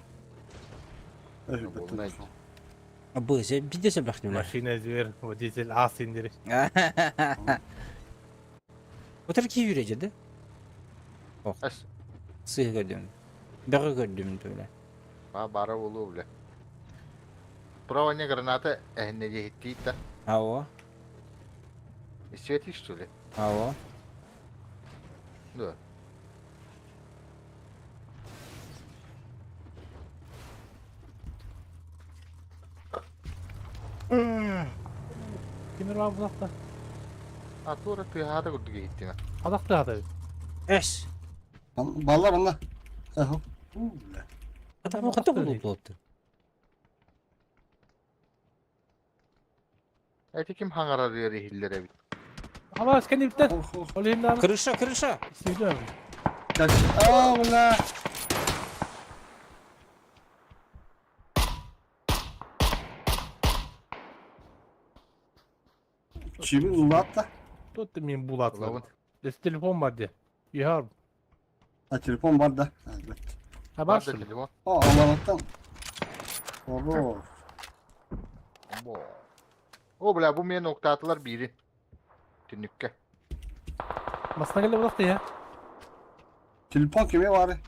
Болнай. Бу се биде се бахты бля. Машина зверь, водитель ас индири. Отыр ки yürüyecek de. Эс, Сыһы көрдүм. Бөҕө көрдүм бля. ба бара болу бля. Право не граната эһинне диэхиттиит да. Ао, Светишь, что ли? ао. Да. Кимир бар бузакта? А тура тыаһаата курдук иһиттиҥэ. Адакты ата. Эс. Баллар анна. Эхо. Адам хата булып болуптур. Эти ким хаҥарар иһиллэр эбит. Ама сканипте. Олейм Крыша, крыша. Сүйдüm. Аа, бля. Чимин улаатта. Тут мен булатлар. Улабын. Дес телефон бар де. Яр. А телефон бар да. Ha Бар бар да что ли? телефон. О, Аллахтан. Хорош. Бо. О, бля, бу мен октаатылар биири. Түннүккэ. Масына келе булакты я. Телефон киме бар?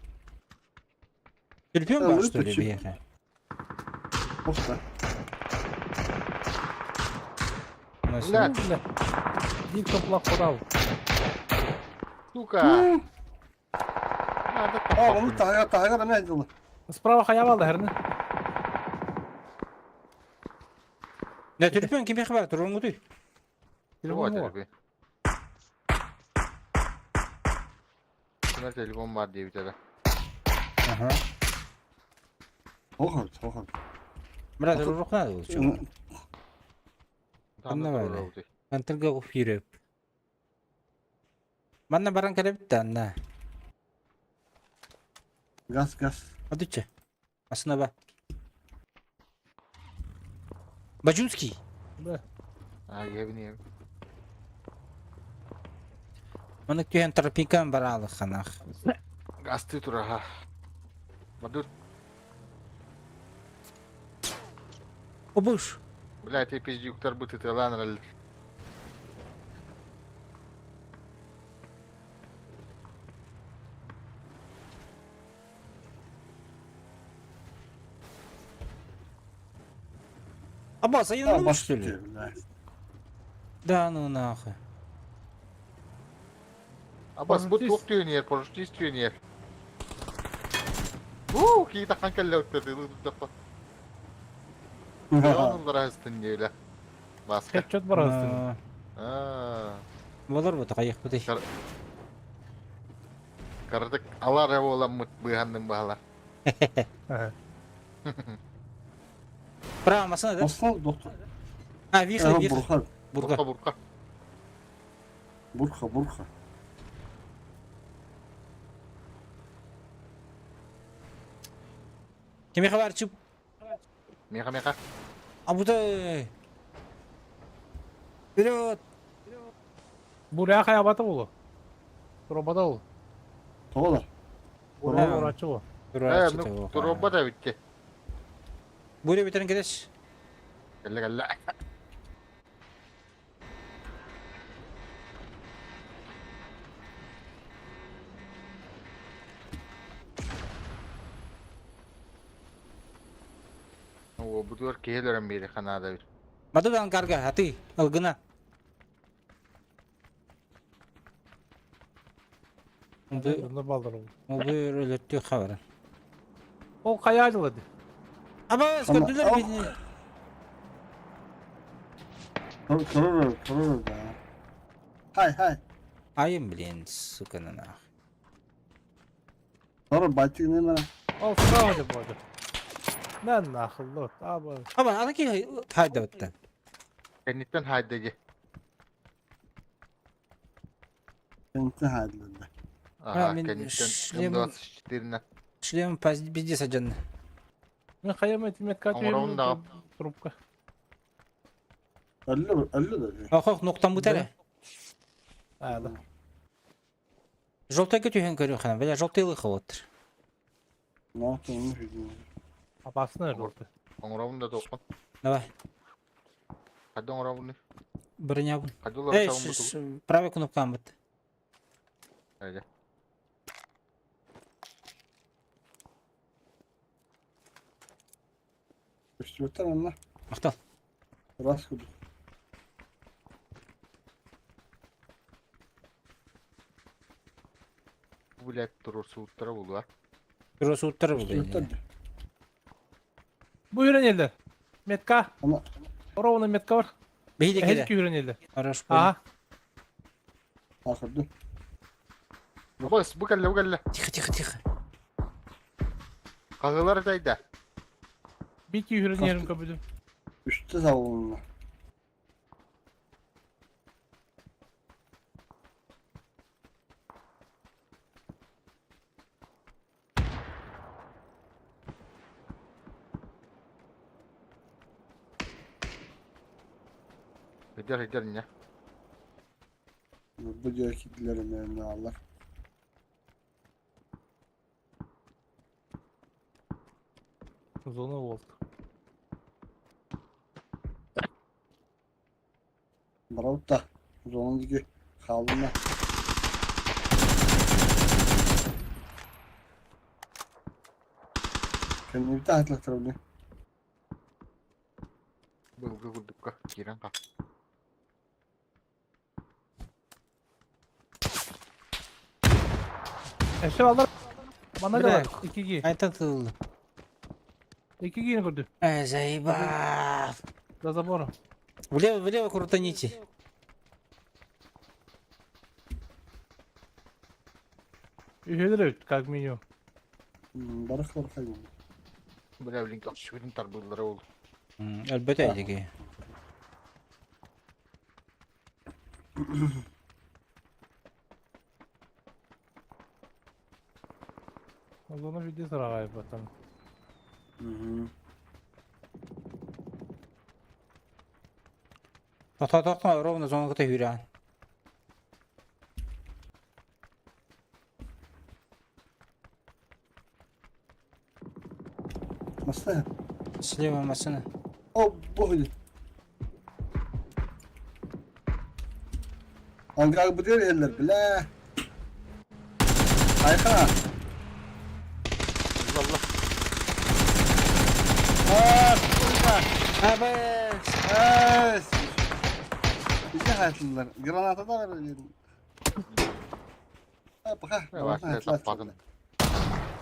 Телефон бар что ли биэхэ? Оста. Бля, Бля. Дик топлап кодал. сука. Надо А, onu тагы тагы да мен дылы. Справа хаябал да херне. Да телефон кимиэхэ бар туруҥҥутуй? Телефон бар. Кимэр телефон бар диэбитэ да. Ага. Охо, охо. Брат, рурук надо лучше. Анна бар. Антырга уфиреп. Манна баран кэлэбит да анна. Газ, газ. Адыча. Асынаба. Бажунский. Да. А, ебни. Маны түһэн тропикан бараалы ханах. Гасты тураха. Мадур, Обуш. бля, те пиздюктар бытытылан рал. Абас, а я А, ну баш что ли? бля. Да ну нахуй. Абас бу туох түөнүөр, поручтис түөнүөр. Уу, кии тахан кэллэ өттөтү ылыдаппа. Онун бараһыстын диэлэ. Баска. Хедшот барастын. Аа. Болор бу такайык бу. Кардык алар боламмыт быһанным баһалар. Право машина, да? Nasıl doktor? А, вихрь, Ага, вихрь. Бурха. Бурга. Бурка бурка. Бурха, бурха. Кимиэхэ бар чып? Меха меха. А бу да. Вперед! Буря хаябата болу. Робата ол. Тоғалар. Буря урачы ол. Э, ну туруба да битти. Буря битерин кедеш. Кэллэ кэллэ. О, бу дуар киһилерен бири ханада бир. Маду карга, а ты, алгына. Бу Бұны балдыр ол. бу өлөттү хабар. Ол қая ажылады? Абас, Ама- көрдүлөр бини. Турur, турur да. Хай, хай. Айым, блин, сука на нах. Турur, байтик неме? Ол справа деп болды. Нән нахыл, аба. Аба, ана ки хайда битти. Кэнниттен хайдеги. Кенти хайдылды. Ага, мен кэнниттен шлем- М24-нен. Шлем пиздец ажан. Мен қаяма тимет Оңоробун дагы. Трубка. Өллü, өллü да. Охох, ноктан бутары. А, да. Желтый көтүһөн көрү хана, бля, желтый лыхы вот. Ne yaptığını bilmiyorum. Апасына жолты. Оңоробун да тоқпын. Давай, Хайда оңоробун. броня бун. Хайда олар Эй, чагын буту. правый кнопканы бит. Хайда. Üstü anla. Мактал. Ras kudu. Блядь, турур сууттара булуа. Тура сууттар бу. Üstü Бу үйренелді. Метка. Ама Ровно метка бар. Бейде келе. Әзік үйренелді. Хорош. Ага. ахырды. Абас, бу кэллэ, бу кэллэ. Тихо, тихо, тихо. Кагылар тайда. Бики үйренерім көбіді. Üstü savunma. Хыдер, хыдер не. Bu diyor ki dilerim emri Allah. Зона болды. Bravo da. Zonun gibi kalına. Kendini bir daha atlatır Былгы курдукка кирен ка. Әшіп алдар. Мана Бля. да бар. Икиги. Айтан тылды. Икиги көрді. Эй, заебал. За забором. Влево, влево крутаните. Үйренер как минимум. Барых барых hayvan. Бля, блин, шүрін тарбылдары ол. Әлбәттә диге. Зона виде сарағай потом. Hı. Тоқта, тоқта, ровно зона кыта хүрән. Nasıl? Слева машина. O bu. Ankara bu diyor yerler bile. Ayka. Allah. Aa, kurba. Абас. Эй, Ити хаһытыллар. Граната да бэр Пока. Вася таппатын.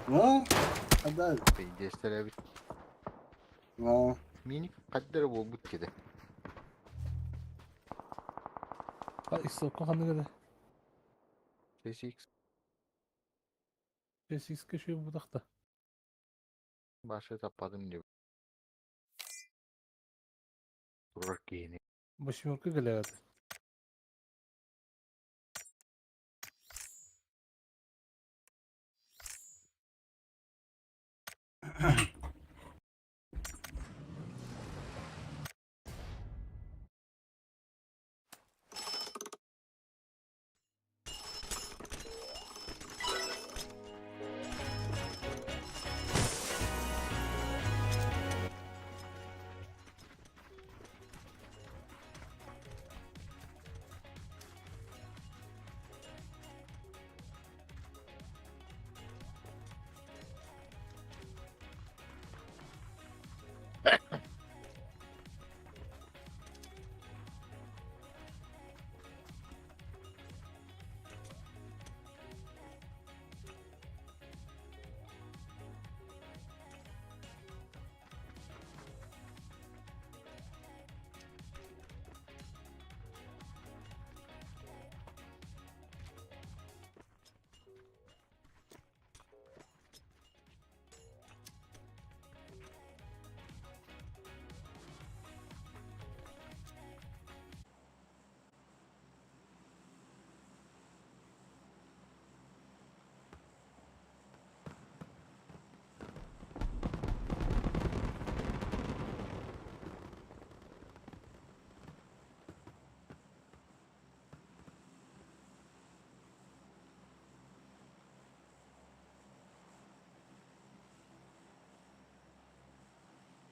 Ну, отдай. Пиздец эбит. Ну, Миник хаддара буолбут киһи. Исокко ханнык это? SX SX шүй бутахта. башы таппадым деп. Турар киһини. Восьмерка галерат.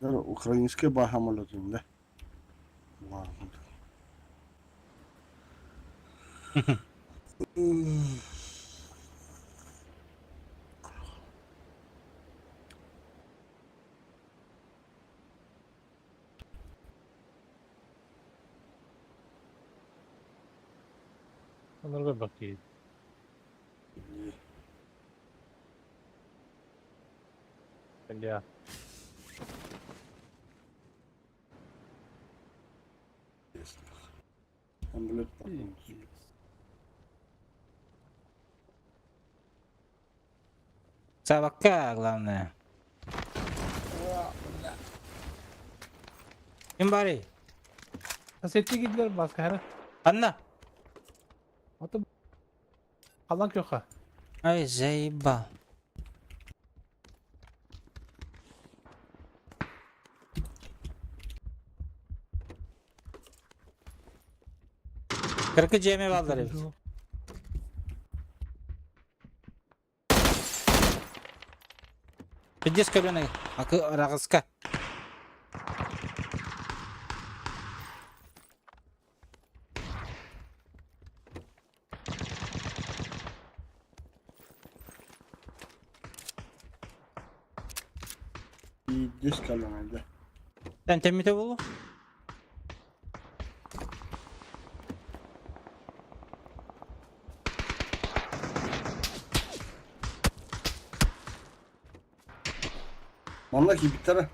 Украинский бахамолетун, да? Ладно. Анарга бакы. Бля. Самолет. Собака, главное. Ким барый? Сетти гидлер баска хара. Анна. Аты Алан кёха. Ай, заебал. Kırkı cemi ballar evet. Пиздец кабина. Акы рагыска. Здесь колено, да. Sen temite bulu. Манна кибиттара.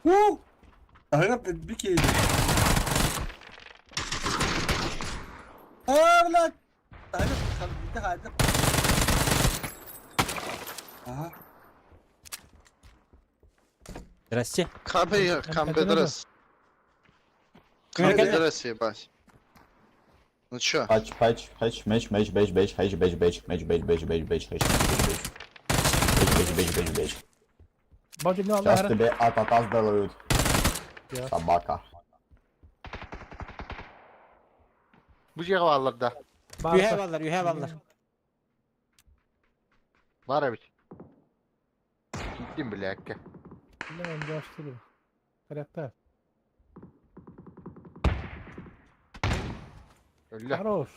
У! Ага, бики. А, блядь. Ага, хайды. Ага. Здрасте. Кампе, кампедрес. Кампедрес, ебать. Ну чё? Пач, пач, хач, меч, меч, беч, беч, хач, беч, беч, меч, беч, беч, беч, беч, хач, беч, беч. Беч, беч, беч, беч, беч. Бажы не Сейчас Алла тебе атата сделают. Я. Собака. Бу жеге баллар да. Ühe ballar, ühe ballar. Бар эбит. Киттим билээкке. Bilmem başlıyor. Karakter. Өллө. Хорош.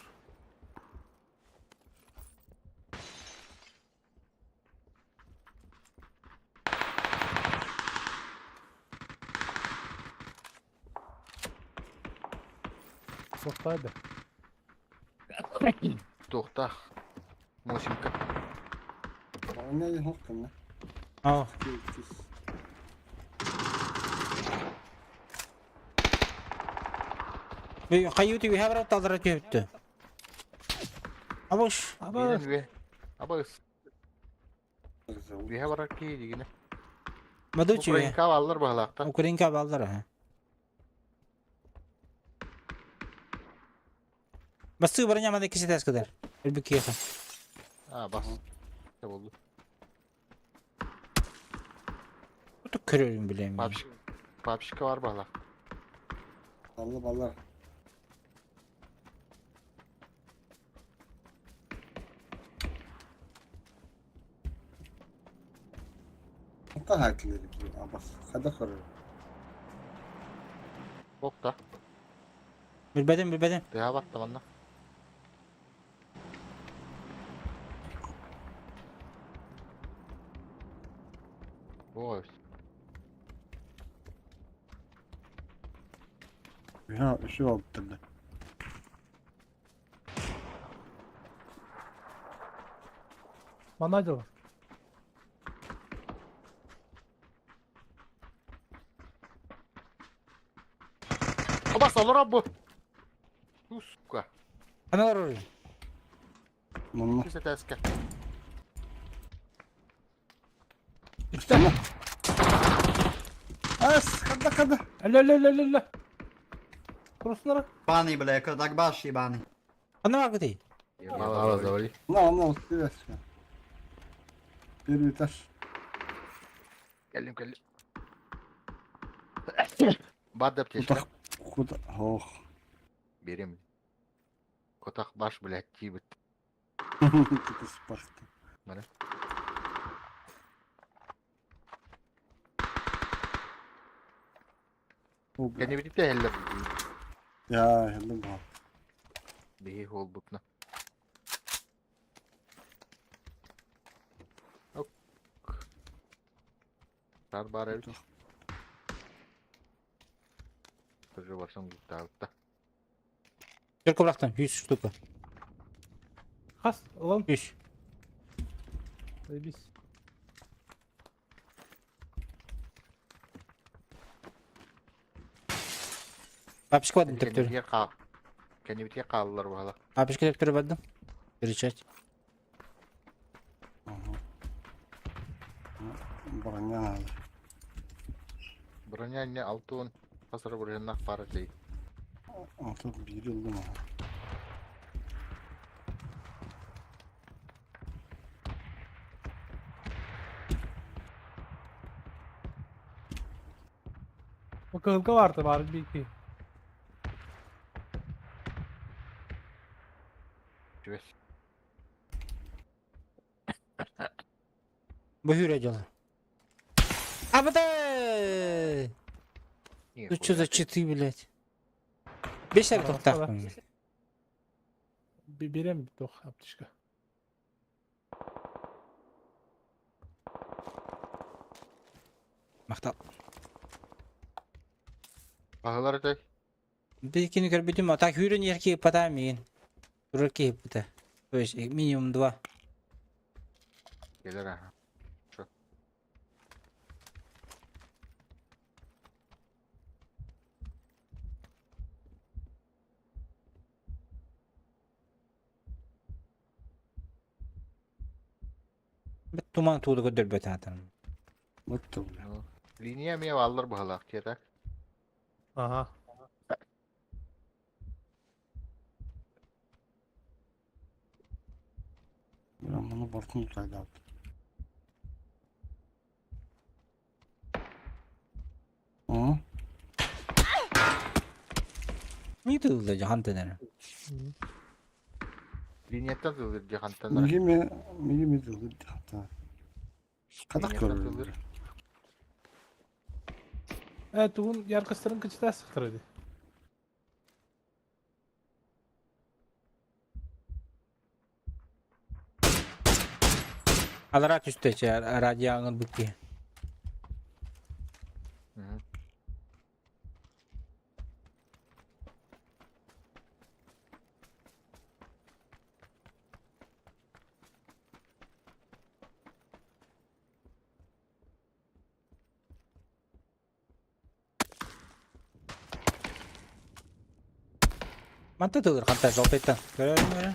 Туохтаа да. Туохтаах. Мосинка. Броня хоккана. О, Хайы үһэ барар талдара түһүптү. Абыш. Абас. Биирин үө. Абыс. Үөһэ барар киһи дигинэ. Мадучу. Украинка аллар баһылаахтар. Украинка баллар аха. Бастыы броня маны кисетес кыдар. Өлбүк киэхэ. А, бас. Не болду. Тутук көрөрүм билем. Папшик. Папшика бар баһылаах. Алла баллар. Хата хакилери абас. Хада көрөр. Бокта. Билбедим билбедим. Тыа батта манна. Ой, Ya şu oldu. Манна дела. Абас олоро бу. Сука. Аналар орой. Манна. Кисе тэске. Үстэ. Ас, хада хада. Алло, алло, алло, алло. Курсунара. Ебаный, бля, кардакбаш ебаный. Ана бар гыты. Мало завали. На, на, привет. Первый этаж. Кэллим кэллим. Бардап тешке. Куда, куда, ох. Берем. Котах баш, блядь, тибет. Это спарта. Мана. О, бля. Кәне битеп тә әллә. Я, хеллем ба. Бии хол бутна. Ок. Тар бар эбит. Тоже барсаң гуттаабытта. Түркө бырактым 100 штука. Хас, ылан. 100. Заебись. Папишка бардым төптөр. Кәнебитке кал. Кәнебитке каллар бала. Папишка төптөр бардым. Перечать. Ага. Броня надо. Броня не алтын. Хасыр броня пара дей. Антон bir yıldım ama. Бу кылга барды бар бики. Түбес. Бу хүрө дела. Абытай! Ну что за читы, блядь? Беш ар токтакпын. Берем тох аптечка. Мактал. Баһылар өтөй. Бикини көрбүтүм, а так хүрөн ерки пата миин. Турар киһи То есть минимум два. Келер аха. Шо. Бит туман тууду көрдөрбөт атам. Вот то, бля. Линия ме аллар баһылаах тиэтак. Ага. Ben bunu bortunu kayda aldım. Aa, Не тылда жахан тенер. Линияттан тылыр жахантан. миги ми, миги ми дылыр hatta. Kadak Линияттан görür. тылыр. Э, тугун яркыстырын кычта сыктырды. Алара түстө радиоңын букки. Манта тылыр ханта жалтайтан. Көрөрүм эрэ.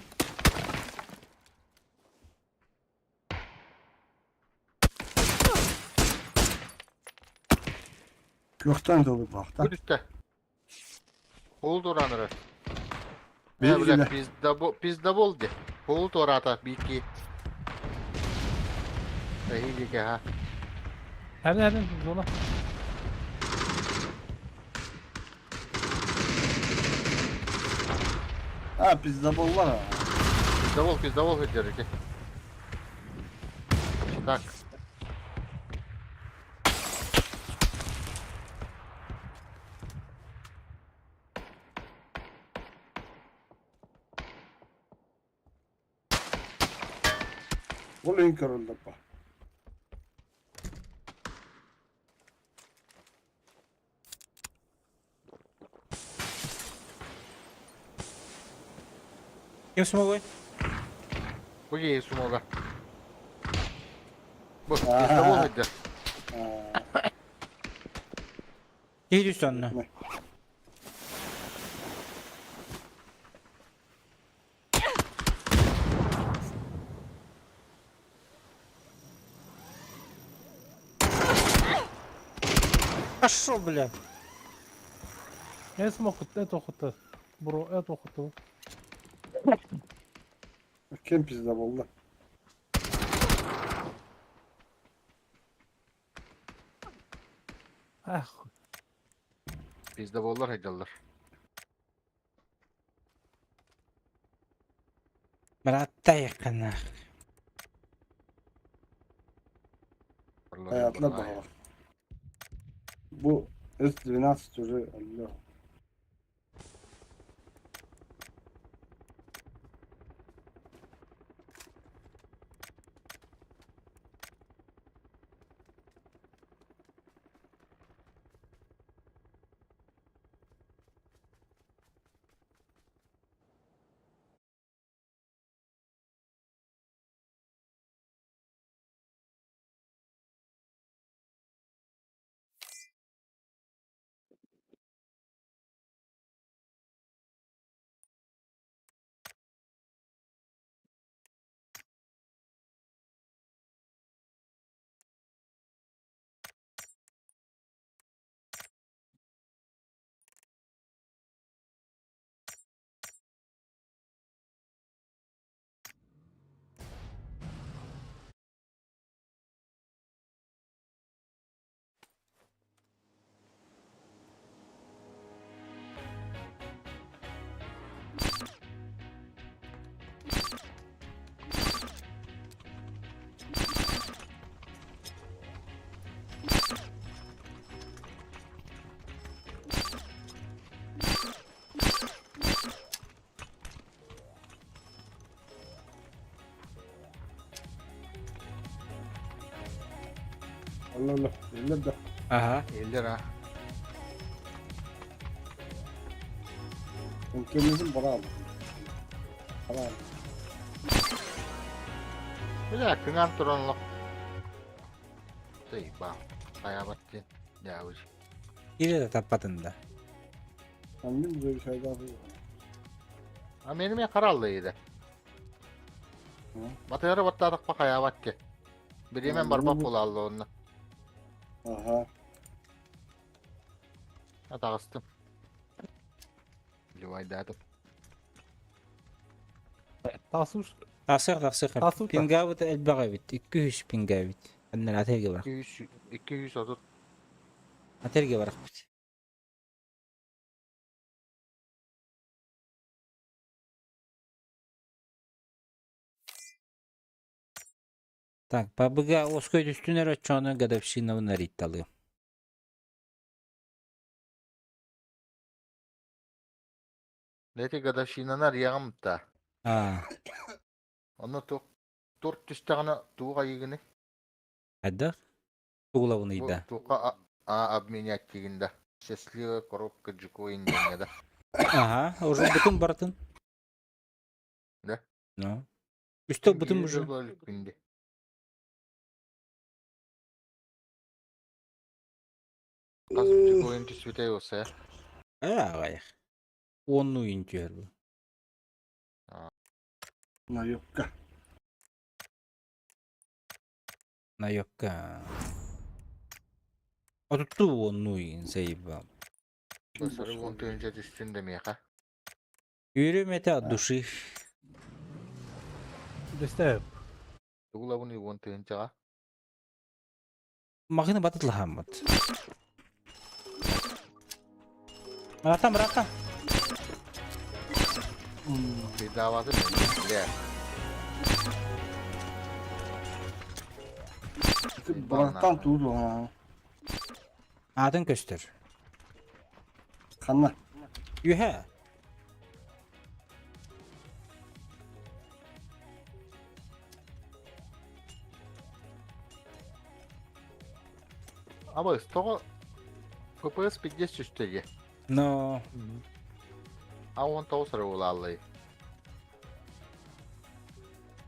Күөхтэн тылы бахта. Бу түстэ. Ол тураныры. Bir Бля, ile. пиздабол, пиздабол де. Пол турата бики. Эһиги ха. Hadi hadi zola. Ha bizde bol var ha. Пиздабол, пиздабол көтереке. Так. Ол ең көрілді ба. Ким смогой? Бу киһи сумога. Бу пиздабол көтер. Киһи сонно. А шо, бля? Ne smoke ne tokutu. Bro ne tokutu. Кем пизда болды? Ah Пиздаболлар хайдаллар. Браттай қана. Hayatlar bağlı. Bu S12 türü Allah. Allah Allah. Eller de. Ага. Эллер а. Kontrolümüzün bana aldı. Bana aldı. Бля, кыҥан туранлах. Тыйба. Хаябат дин. Дябыч. Или да таппатында. Annem bize bir şey daha yapıyor. А меніме қаралды еді. Hı. Батыры баттадық па хаябат ке. Биремен Hı, барбақ bu- бола алды оны. Aha. Атағыстым. Левайдадым. Tasur. Тасыр, тасыр. Тасыр. Пингабыт элбәгә бит. 200 пинга бит. Аннан ателге бар. 200 230. Ателге бар бит. Так, ПБГ оской түстүнөр өчөөнү годовщинабын аритталы. Нети годовщинанар яғымта. А, Оны торт түстіғіні туға егіні. хадда? Туглабын ыйда. Туға а обменять дегенде. Счастливая коробка джикоин дегенде. Ага, уже бутын бартын. Да? Ну. Үстө бутын уже. Күнде. Қазір джикоин түспетей болса, Э, агай. Он уйын түһөр бу. Наебка. Наебка. А тут ту он, ну и заебал. Сары он тыһыынча түстүн да миэхэ. Yürüyorum ete от души. Представь. Тугулабын уон тыһыынчаҕа. Махина батытлахаммыт. Братан, братан. Bedavası бля. Бырахтан туут оҥа. Атын көстөр. Ханна. Үһэ. Абыс, тоҕо FPS пиздец түстэ Но А он тоҕус эрэ буолааллай.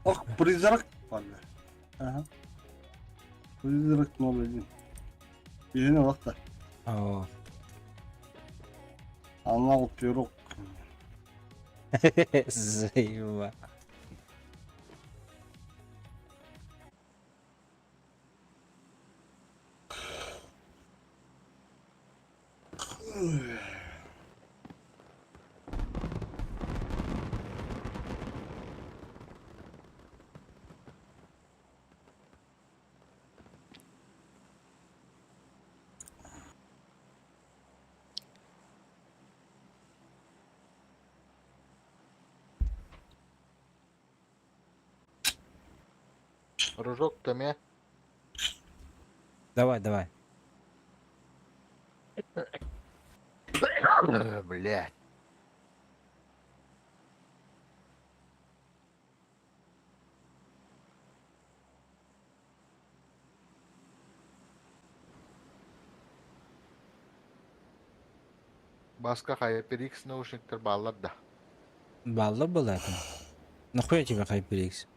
Ох, призрак. Ладно. Ага. Призрак 01. Биһини олохта. О. Анал пирог. Заеба. Рожок тэмэ. Давай, давай. Блядь. Баска HyperX наушниктар бааллар да. Балла была это. Нахуя тебе HyperX?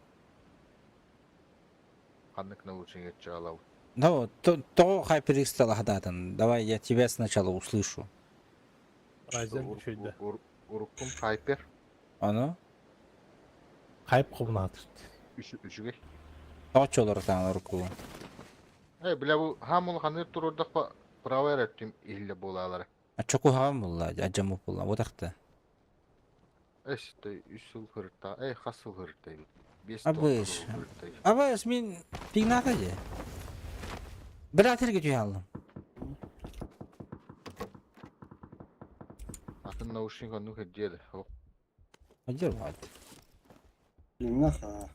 Ханнык наушник чалау. Ну, то HyperX стала хадатан. Давай я тебя сначала услышу. Ryzen үчүйдэ. Уруккум Hyper Ону? Хайп кубнаат. үчүгэй. Тоочолор таан урукку. Э, бля бу хаамул ханыр турурдахпа право эреттим илле буолаалара. А чоку хаам булла, ажаму булла. Вот акта. Эс, ты үс сыл хырытта, э, хас сыл хырытта Бес Абыш. сыл хырытта. Абас мин пигната же. Братер кетүй алдым. Атын наушник онну хеддиэдэ. Ажар бат. Наха.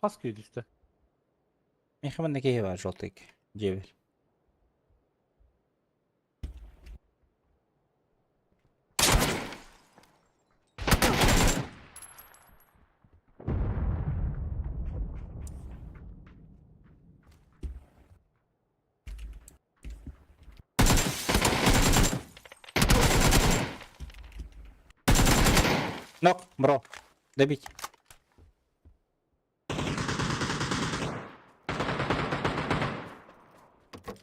Хас күйдүстэ. Мен хаман неке бар жолтык. Жебер. Нок, бро. Добить.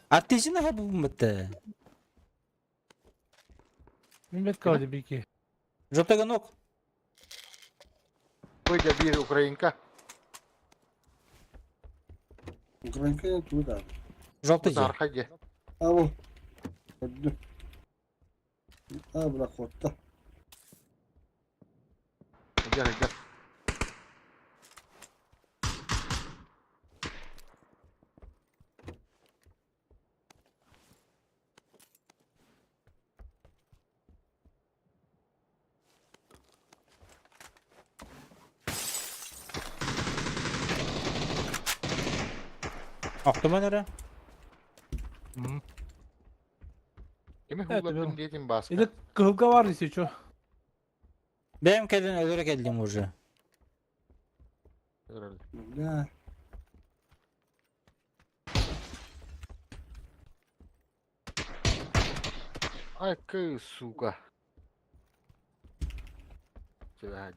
А ты же на бумты. Мен бет бики. Жолтыга нок. Выйдя бир Украинка. Украинка туда. Желтый же. Тархаге. А бу. Көрдүм. А бра хотта. Gel gel. Охтуман эрэ. Кими Evet, хуллаттым biliyorum. диэтин баска. Или кыһылга бар десе чо. Бэйэм кэлин өлөрө кэллим уже. Бля. Ай, кы, сука. Сөбө.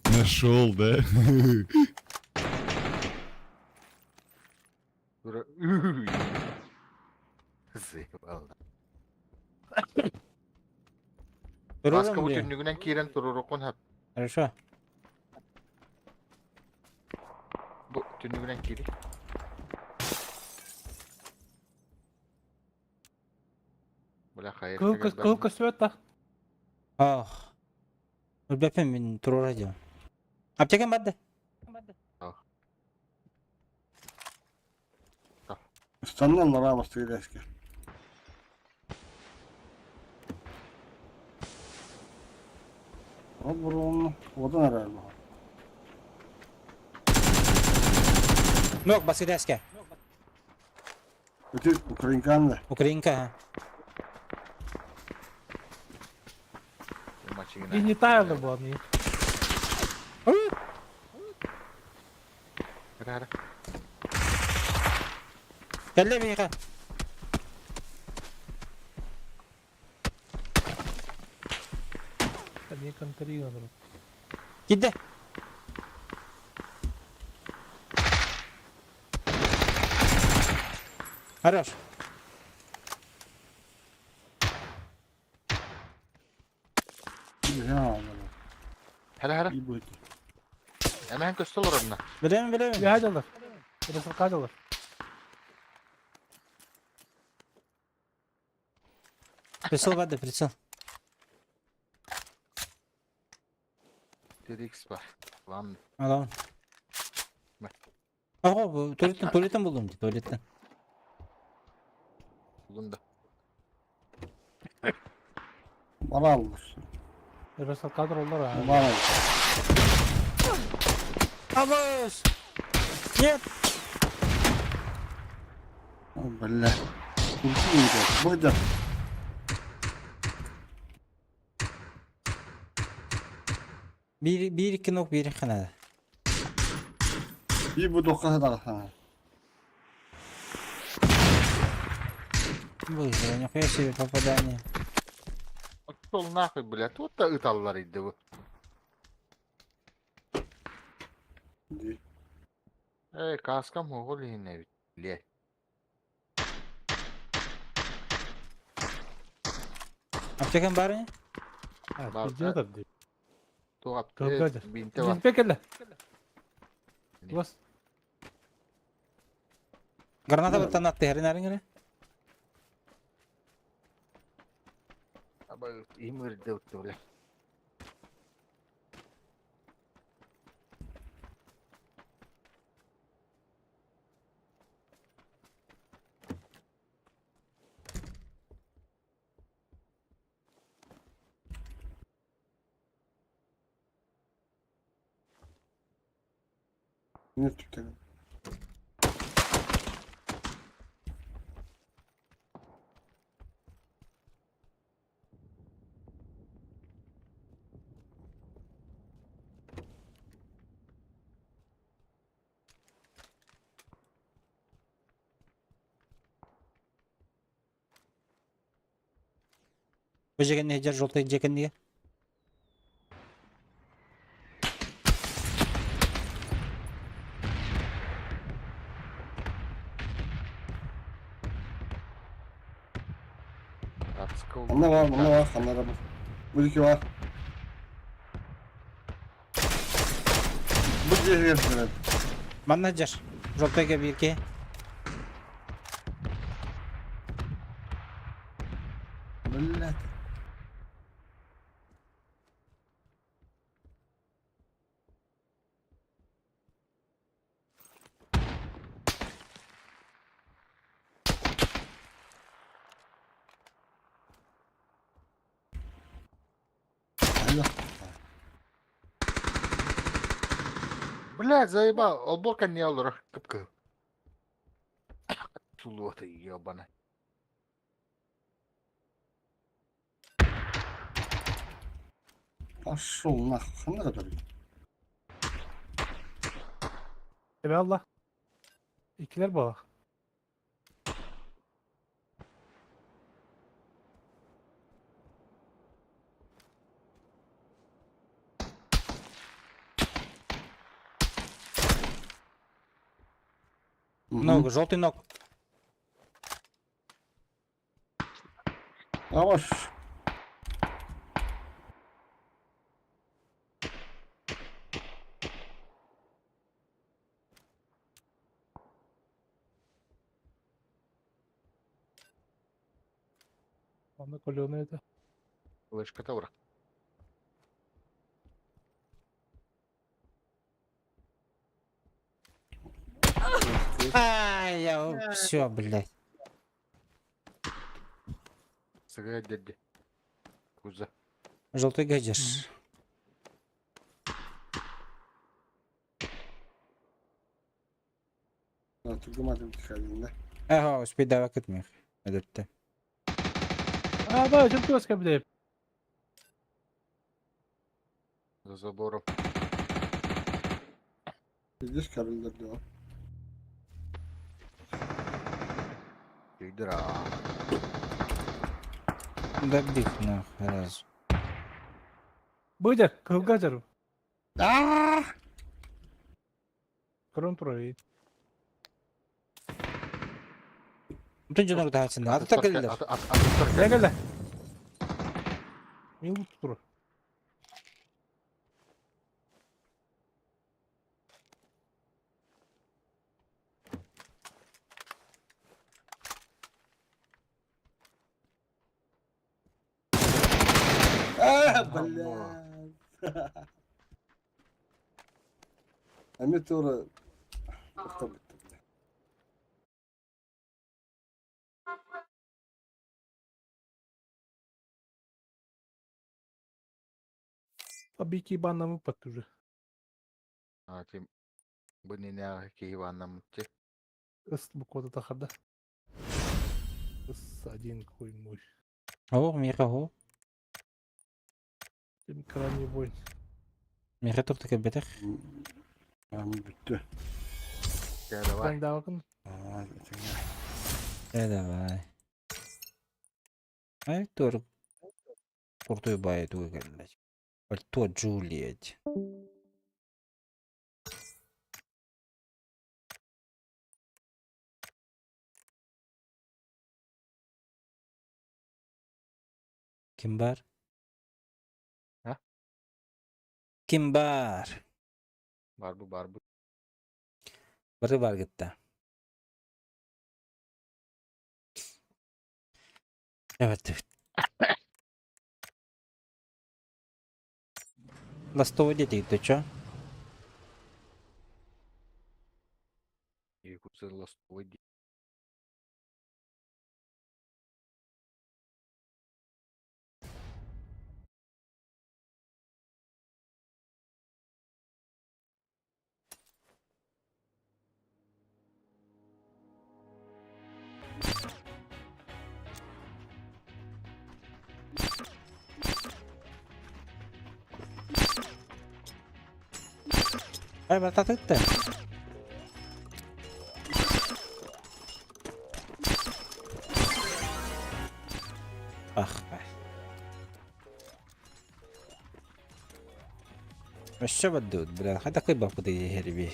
Нашел, да? Тура. Заебал. Маска Турурум бу дии. түннүгүнэн киирэн туруоруккун хап. Хорошо. Бу түннүгүнэн киири. Бля хайыр. Кыл кыл көстүбэт да. Ох. Өлбөппүн мин туруора диэн. Аптекам барды. Ыстаннан лара бастыгы эске. Ол бурун одан арар бу. Нок басыдаска. Өтө украинкан да. Украинка. ха. И не таяла была мне. Кэллэ миэхэ. Не контри, Киирдэ. Хорош. Ya. Хара хара. İyi bu. Hemen көстө олорор Билэбин билэбин. Ядялар. Рассылкадалар. Прицел барды прицел. TDX бар. Lan Аламын. Бер. Ого, бу туалеттен туалеттен булдум дии, туалеттен. булдум да. Bana almış. Рассылкадыр олар. Bana. Абыс! Нет! Бля. Bu da. Бир бир икки нок бир ханада. Bir bu dokka da sana. Боже, нихуя себе попадание. Ол нахуй, бля, тут да ыталлар иди бу. Эй, каскам оҕол иһинэ эбит, бля. Аптекам бар ини? Бар, Пиздец, дии. Туох Кылгадыр. бинте бар. Пекеле. Бас. Граната баттан атты херин арыҥ Аба им ырды утты, бля. Ne tuttu? Бу жегенне жер жолтой жекенниге. Атска ол. Bunda var, bunda var. Kanlara bak. Bu iki var. Bu diye gösterelim. Манна жер. Жолтойга бирке. Блядь. Айда. Бля, заебал. Олбор не олор. Кыпкы. Сулуота ебана. Пошел нахуй. Хана который. Эбе Allah. İkiler balak. Ног, желтый ног. Аваш. Аны көлүөнэ это. Лышка ура. Ай, я все, блядь. Сыгай дедди. Куза. Желтый гаджешь. Тугумадым тикалинде. Ага, успей давай кытмых. Эдетте. А, да, чем ты блядь. За забором. Видишь, карылдар да. Игра. Добить нахуй раз. Быдя, кылгажар. Аа! Крон проит. Бүтүн дьонор таһааччыны. Аты кэллэр. Я кэллэ. Мин тур. Аа, блядь. Эми тура тоқтап бітті. Абики банна выпад уже. А, тим. Бу не киеванам те. С буквата тахарда. С один хуй мой. О, миха хо. Тим крайний войн. Миха тухта кэлбэтэх. Ами бітті. Я давай. Таңдавакын. Аа, Э, давай. Ай, тур. Куртуй бай туга кэллэр. Пальто Джульет. Ким бар? А? Ким бар? Барбу барбу. Бары бар гытта. Evet. Ластовый дети, ты чё? И куза ластовый. Ай, братан, ты. Ах, ай. Вообще бадут, бля, хай такой бабку ты герби.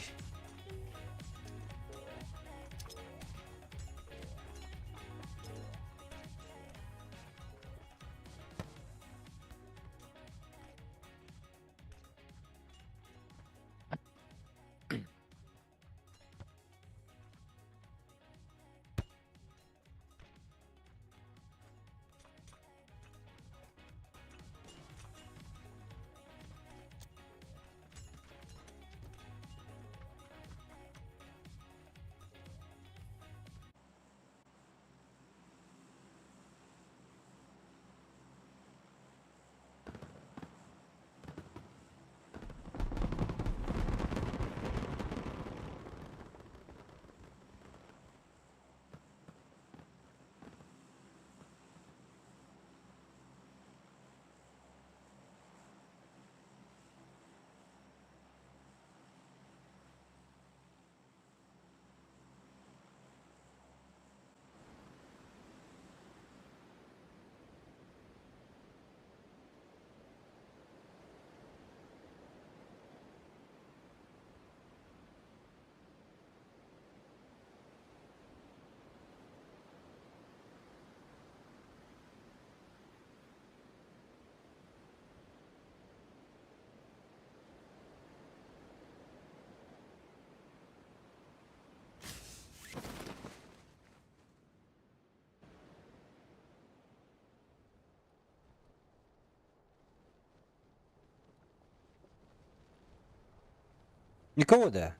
Никого да?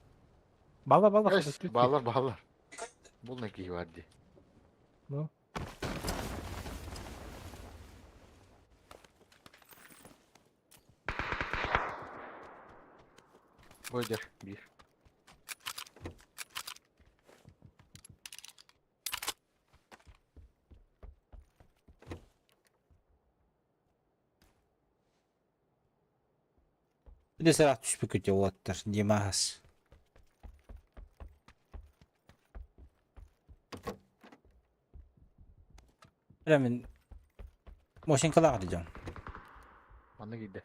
Бала бала. Эс, Балар балар. Бұл не киһи бар дии. Ну. Бойдер, бир. Bir de сарах түспүкүт уолаттар, Димас. Бля, мин Мосинкалаах дьон. Манна киирдэ.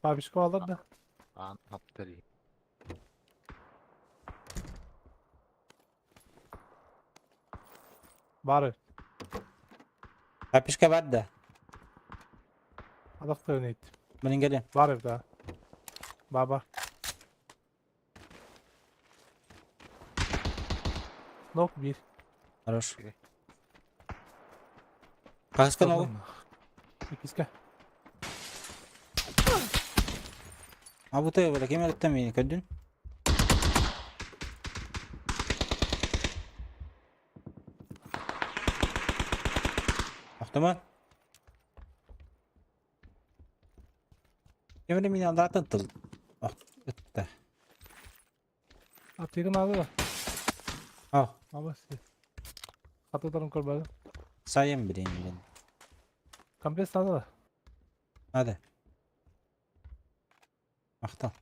Бабишка алар да. Аан хаптар. Бары. Апишка бар да. Адак та ойнайт. Мин кэлин. Бар да. Баба. Нок бир. Хорош. Хаска ногу. Иккискэ. А бу тыа бара ким эрдэттэн миини көрдүн? Автомат. Ким эрэ миини алдаатын тыл. Ытта. Аптеканы алды да. Ал. Аба Хатыларын көрбөдүм. Сайын билейин билин. Компресс надо да. Hadi. Махтал.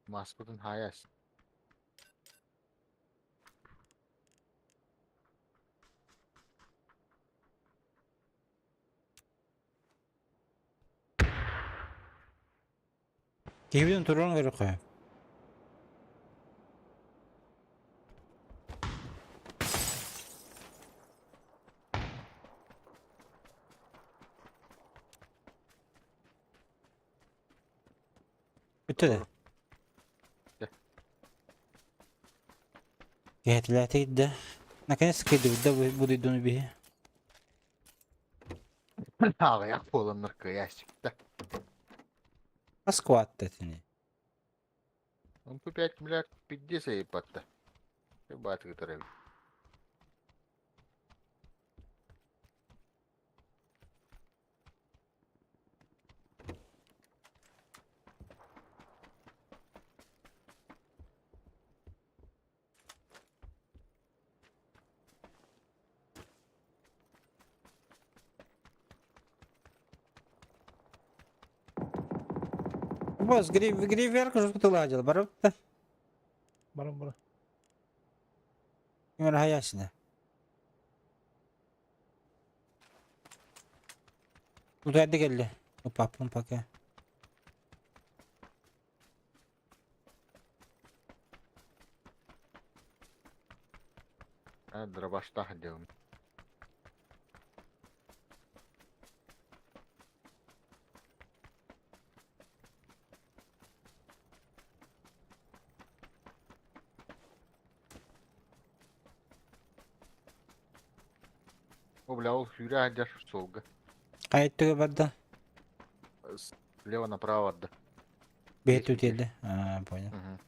Маспытын хаяс. Киһибитин туран көрүөххэ. Бүттэ да. Дэ. Киһэтилээтэ да. Наконец-то кыйдыбыт да бу дойдуну биһи. Аҕыйах буоланнар кыайааччыкта. Аскватта тини. Он 5 миллиард пиздец ебатта. Бат кытары. Босс, гриверка уже ладил, барып-та. Барым бара. Ким эрэ хаясына. Утуйда кэллэ. Упаппын пока. А, дробаштах делаем. О, бля, ол хюря адер солга. Хайттыга барда. Слева направо да. Бэт үтелле. А, понял. Угу.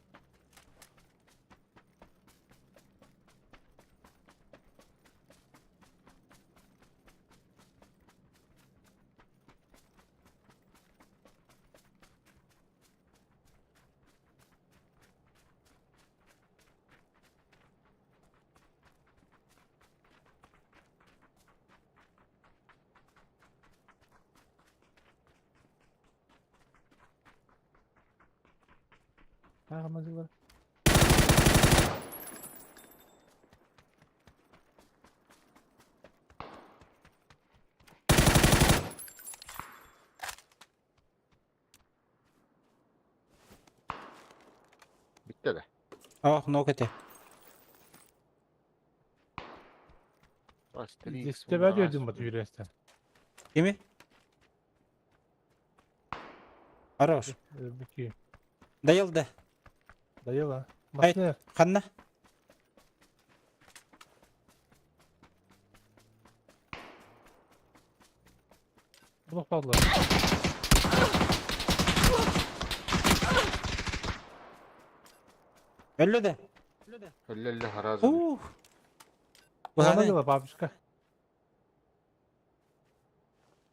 Тагы бар. Bitti de. Ох, ног эти. Астерикс, Десятебе дедим бат үйрестен. Кими? Хорош. Бүки. Дайыл да. Дайыла. Ай. Машина. Ханна? Бұлық балдылар. Өллө да. Өллө харазы. Ух. Она Бұғаны. дела бабушка.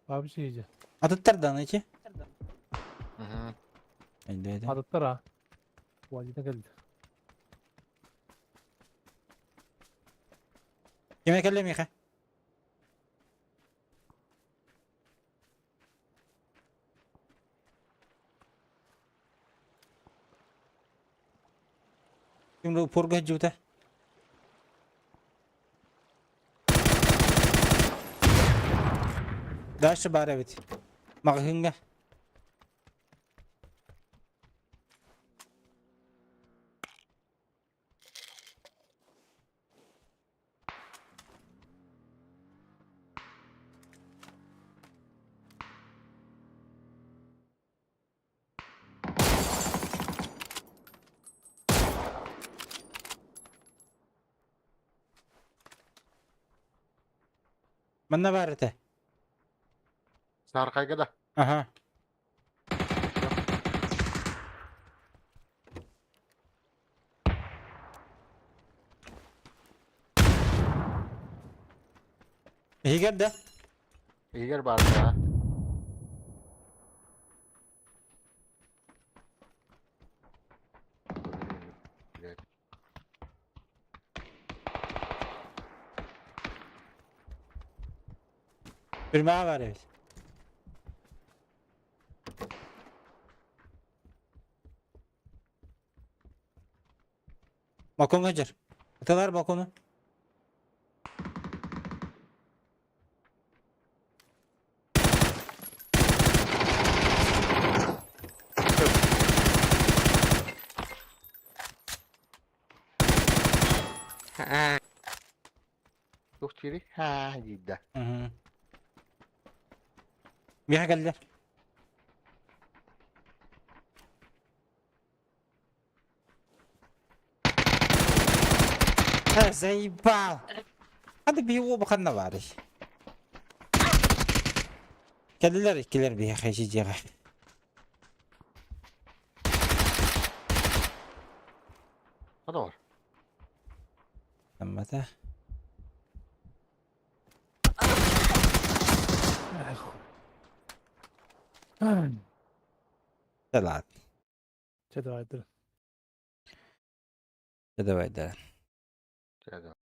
Бабушка иди. Атыттар эти. Мгм. Айда айда. Адаттар а. Вадина келді. Кеме келле миха? Ким пурга жута? Дальше бара ведь. Магынга. Манна бар это. Сарқайға да. Ага. Егер да. Егер бар да. Блядь. Түрмә бар evet. Балконга жер. Аталар балкону. Тух тири? Ха, дейді. Мгм. Миха келдер. Ха, заебал. Hadi bir o bakana var. Келдилер, иккилер бия хайшы жеға. Ада бар. Аммата. Да ладно. Че давай, дыр. Да давай, да. Деді.